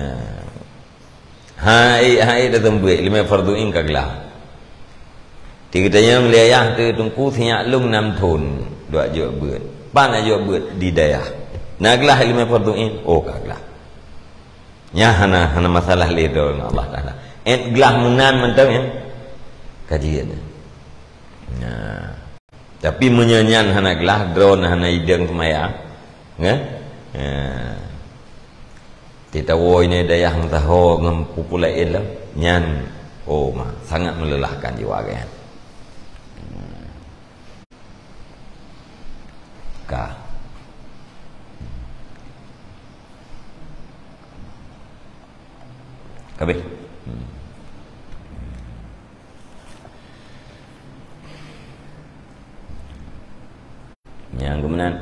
Hai, hai dah teumbeuet ileumé fardhu ain ka glah. Di geutanyoe meulé ayah teuh teungku sinyak lôn nam thon duek jok beuet. Pan jok beuet di dayah. Na glah ileumé fardhu ain, oh ka glah. Nyan hana, hana masalah lé droe ngon Allah Taala. Eh, glah meunan mantong ya. Kaji ya. Nah. Tapi meunyoe nyan hana glah, droe hana idong seumayang, kan? Ya. Titawoe ini dayah nyang taho ngon pupulai ilmu nyan, oh ma, sangat melelahkan jiwa kan. Ka. Kabeh. Hmm. Nyang keumenan.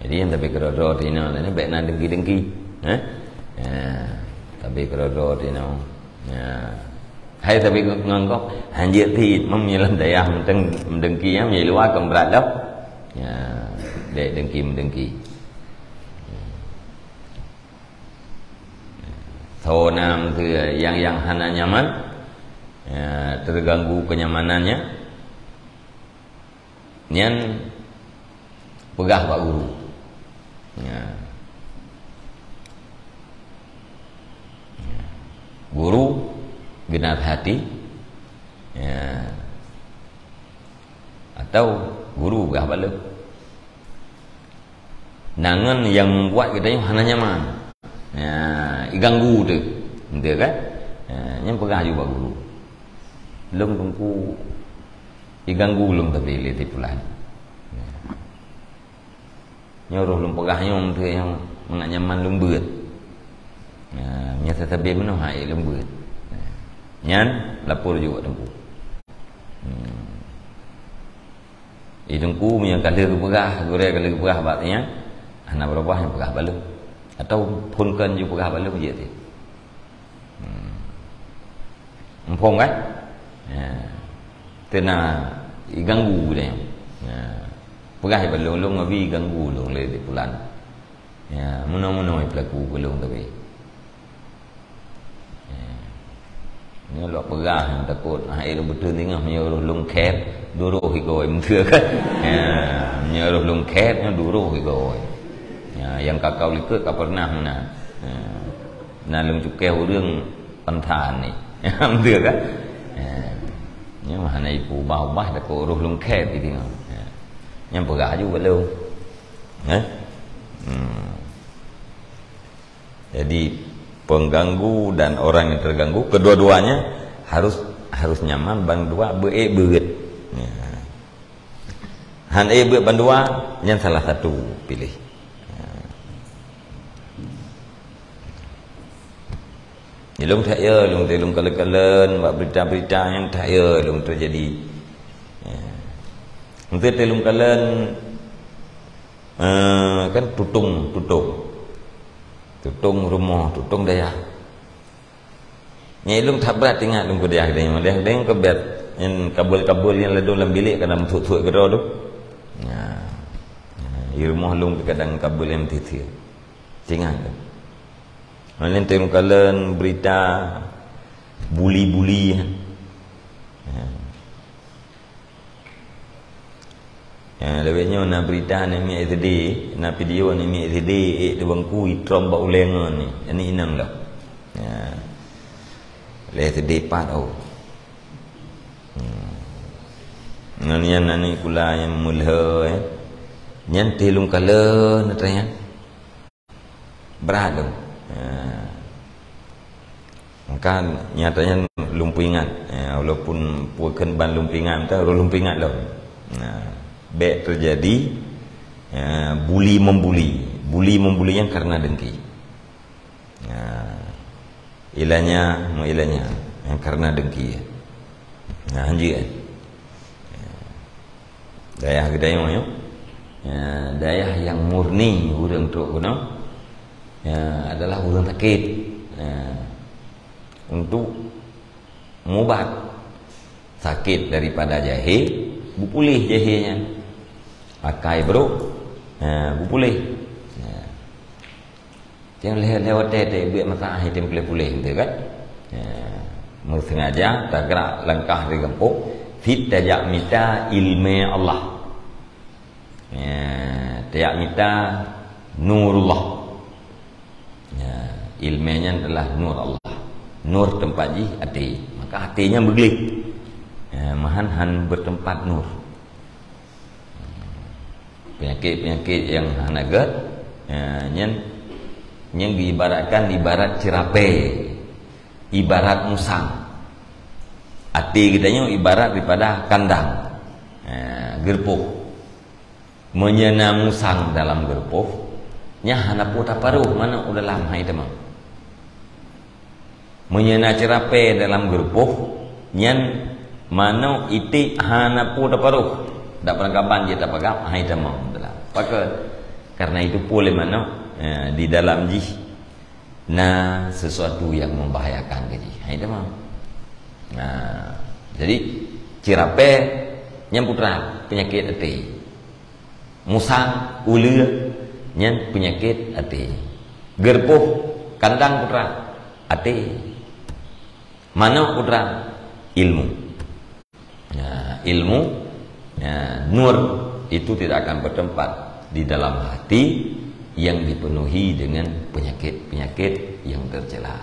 Jadi nyang tapi keudroe-droe tinoe tadi bèk na dengki-dengki. Eh? Ya, tapi keudroe-droe tinoe. Ya. Hai tapi ngon gob, hanjeuet cit, meunyoe lam dayah mantong meudengki, ya, meunyoe luwa kon brat lom. Ya, dek dengki meudengki. Soe na meuseu nyang, nyang hana nyaman, ya, terganggu kenyamanannya, nyan peugah bak guru. Ya. Guru geunasihati, ya. Atau guru peugah bak lôn. Na ngon nyang membuat geutanyoe hana nyaman. Ya, iganggu tu. Betul kan? Ya, nyan peugah aju bak guru. Lôn teungku iganggu lôn tapi lé si pulan. Ya. Nyoe roh lôn peugah nyoe, meunteuk nyang mangat nyaman lôn beuet. Ya, meunyoe sabe meunoe hai lôn beuet. Ya. Nyan lapor ju bak teungku. Hmm. Di teungku meunyoe ka lheueh geupeugah, gurèe ka lheueh geupeugah bak nyan, hana beurubah nyan peugah bak lôn. Atau phon kon ju peugah bak lôn jeuet. Hmm. Muphom kan? Ya. Teuna iganggu deh. Ya. Peugah bak lôn, lôn ngabi iganggu lôn lé si pulan. Ya, meunoe-meunoe peulaku keu lôn tapi. Ya. Nyoe lôn peugah nyang takot. Ah, eh, lôn beutôi tingah meunyoe roh lôn khet, duroh igoe meuteuk kan. Ya, meunyoe roh lôn khet, nyoe duroh igoe. Ya, nyang kakau likot ka pernah meunan. Ya. Na lôn cukéh ureueng Pantan ni. Betul kan? Ya. Nyan mah hana ipeubah-ubah dak ureueng lungkét gitu. Ya. Nyang peugah aju bak lôn. Eh? Hmm. Jadi pengganggu dan orang yang terganggu, kedua-duanya harus, harus nyaman, bandua beu-ék beuet. Ya. Han ék beuet bandua, nyan salah satu piléh. Ya. Di lôn that ya, lôn teuh lôn kalon-kalon bak berita-berita nyang that ya lôn teujadi. Ya. Lôn teuh lôn kalon, eh, kan tutong, tutong. Tutong rumoh, tutong dayah. Nyan lôn that brat ingat lôn keu dayah geutanyoe. Dayah geutanyoe keu brat. Nyan kabel-kabel nyang ladôm lam bilék ka na meusuet-suet keudroe tu. Ya. Ya, di rumoh lôn kadang kabel nyang meuthie-thie. Ingat tu. Nyan teuh lôn kalon berita buli-buli. Ya. Ya, lewat nyoe na berita aneuk miet S D, na video aneuk miet S D, ék teubangku itrom bak ulèe ngon ni. Aneuk inong lom. Ya. Lé S D pat, oh. Hmm. Ngon nyan aneuk sikula nyang meulhö, eh. Nyan teuh lôn kalon atra nyan. Brat tu. Ha. Maka nyata nyan lôn peuingat. Ha, walaupun peue kheun ban lôn peuingat, maka lôn peuingat lom. Ha. Bèk teujadi, ha, buli membuli. Buli membuli nyan karena dengki. Ha. Ilanya, meuilanya. Nyan karena dengki. Ha, hanjeuet. Dayah geutanyoe nyoe, ya, dayah nyang murni ureueng trok keunoe, ya, adalah ureueng sakét. Ya. Untuk mubat sakét daripada jahé, beupuléh jahé nyan. Akai brok, ya, beupuléh. Ya. Nyang lheueh-lheueh watèe teuh buet masalah item puléh-puléh tu kan. Ya, meusengaja tagarak langkah di gampông, fit tajak mita ileumèe Allah. Ya, tajak mita nurullah. Ya, ileumèe nyan adalah nur Allah. Nur teumpat jih até. Maka até nyan beugleh. Ya, mahan han bertempat nur. Penyakit-penyakit yang hana gét, ya, nyan, nyan diibaratkan ibarat cirapé, ibarat musang. Até geutanyoe ibarat daripada kandang, ya, geureupoh. Meunyoe na musang dalam geureupoh, nyan hana peue taparoh manok u dalam, hai teuma. Meunyoe na cirapé dalam geureupoh, nyan manok iték hana peue taparoh. Dak peurangkaban jih tapagab, hai teuma u dalam. Pakon? Karena itu peue lé manok, eh, di dalam jih na sesuatu yang membahayakan keu jih. Ha, itu mah. Nah, jadi cirapé nyan putra penyakit até. Musang, uleue nyan penyakit até. Geureupoh, kandang putra até. Manok putra ilmu. Ya, ilmu, ya, nur itu tidak akan bertempat di dalam hati yang dipenuhi dengan penyakit-penyakit yang tercela.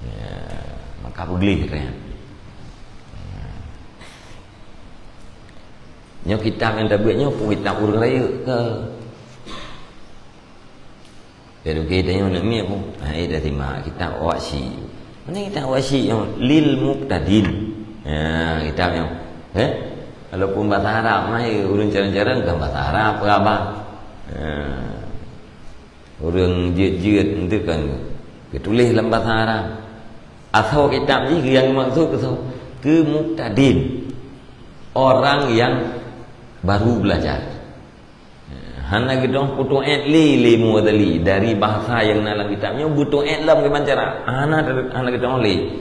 Ya, maka beugléh katanya. Ya. Nyoe kitab nyang tabeuet nyoe pun kitab ureuëng rayeuk ke? Jadi, oke, tanyoe aneuk miet pun. Ha, eh, dah simak kitab Wahsyi. Mana kitab Wahsyi nyoe? Lil Muqtadin. Ha, kitab nyoe. Eh? Walaupun bahasa Arab, mah, eh, ureuëng carong-carong kan bahasa Arab, peue haba. Ha. Ureuëng jeuet-jeuet, entu kan geutuléh lam bahasa Arab. Asoe kitab jih nyang maksud keu soe? Keu muqtadin. Orang yang baru belajar. Hana geudong peutu'et lé, lé Mughazali dari bahasa nyang na lam kitab nyoe, beutu'et lom kiban cara. Hana, hana geudong lé.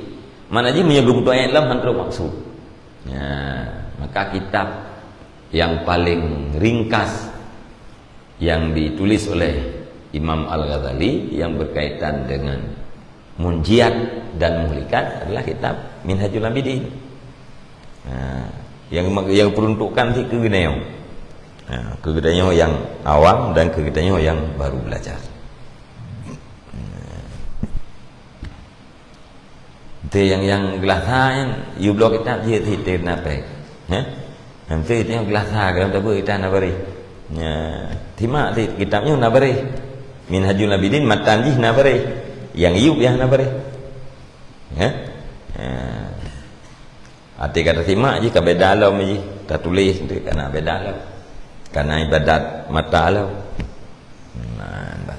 Mana jih meunyoe geupeutu'et lom han trok maksud. Ya, maka kitab yang paling ringkas yang ditulis oleh Imam Al-Ghazali yang berkaitan dengan munjiat dan muhlikat adalah kitab Minhajul Abidin. Ha, yang, yang peruntukan ti keu geutanyoe. Ha, keu geutanyoe yang awam dan keu geutanyoe yang baru belajar. Teu nyang, nyang geulasa nyan, yue bloe kitab jih teuh na péng. Heh? Nyang teu nyang geulasa, kalau tak apa kita na bareh. Nya, simak ti kitab nyoe na bareh. Minhajul Abidin matan jih na bareh. Nyang yub nyang na bareh. Heh? Ha. Até ka tasimak jih ka beda lom jih. Tatuléh tu ka na beda lom. Ka na ibadat mata lom. Nah, bah.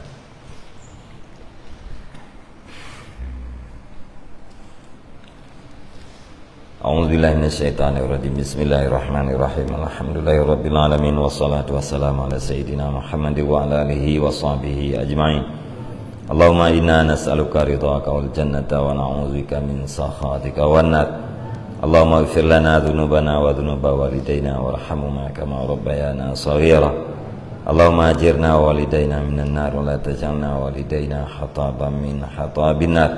أعوذ بالله من الشيطان الرجيم. بسم الله الرحمن الرحيم. الحمد لله رب العالمين، والصلاة والسلام على سيدنا محمد وعلى آله وصحبه أجمعين. اللهم إنا نسألك رضاك والجنة ونعوذ بك من سخطك والنار. اللهم اغفر لنا ذنوبنا وذنوب والدينا وارحمهما كما ربيانا صغيرا. اللهم أجرنا ووالدينا من النار ولا تجعلنا ووالدينا حطبا من حطب النار.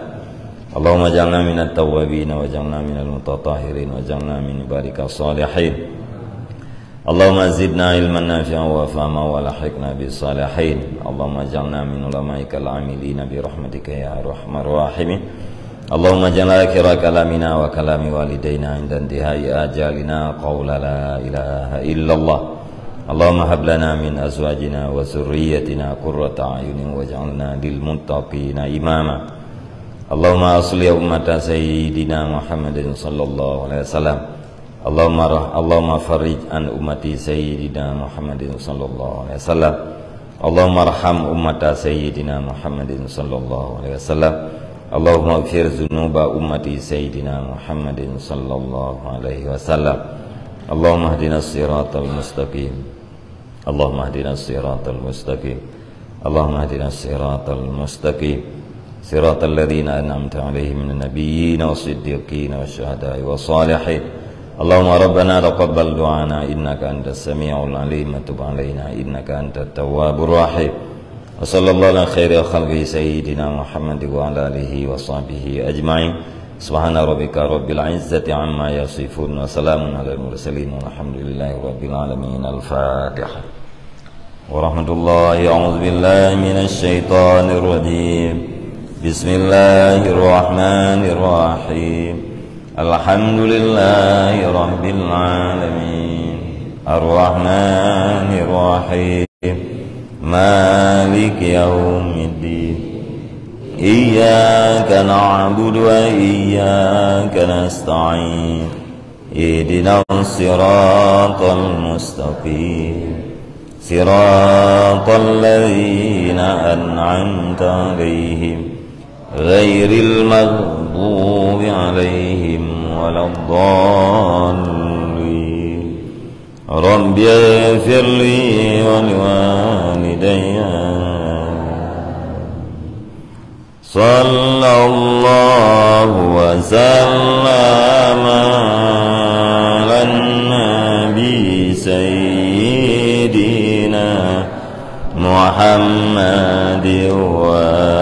اللهم اجعلنا من التوابين واجعلنا من المتطهرين واجعلنا من عبادك الصالحين. اللهم زدنا علما نافعا وفهما والحقنا بالصالحين. اللهم اجعلنا من علمائك العاملين برحمتك يا أرحم الراحمين. اللهم اجعل آخر كلامنا وكلام والدينا عند انتهاء آجالنا قول لا إله إلا الله. اللهم هب لنا من أزواجنا وذريتنا قرة أعين واجعلنا للمتقين إماما. اللهم أصلح أمة سيدنا محمد صلى الله عليه وسلم. اللهم رح-، اللهم فرج عن أمة سيدنا محمد صلى الله عليه وسلم. اللهم ارحم أمة سيدنا محمد صلى الله عليه وسلم. اللهم اغفر ذنوب أمة سيدنا محمد صلى الله عليه وسلم. اللهم اهدنا الصراط المستقيم. اللهم اهدنا الصراط المستقيم. اللهم اهدنا الصراط المستقيم. صراط الذين أنعمت عليهم من النبيين والصديقين والشهداء والصالحين. اللهم ربنا تقبل دعانا إنك أنت السميع العليم وتب علينا إنك أنت التواب الرحيم. وصلى الله على خير خلقه سيدنا محمد وعلى آله وصحبه أجمعين. سبحان ربك رب العزة عما يصفون وسلام على المرسلين والحمد لله رب العالمين. الفاتحة. ورحمة الله. أعوذ بالله من الشيطان الرجيم. بسم الله الرحمن الرحيم. الحمد لله رب العالمين. الرحمن الرحيم. مالك يوم الدين. إياك نعبد وإياك نستعين. اهدنا الصراط المستقيم. صراط الذين أنعمت عليهم. غير المغضوب عليهم ولا الضالين. رب اغفر لي ولوالدي. صلى الله وسلم على النبي سيدنا محمد وآله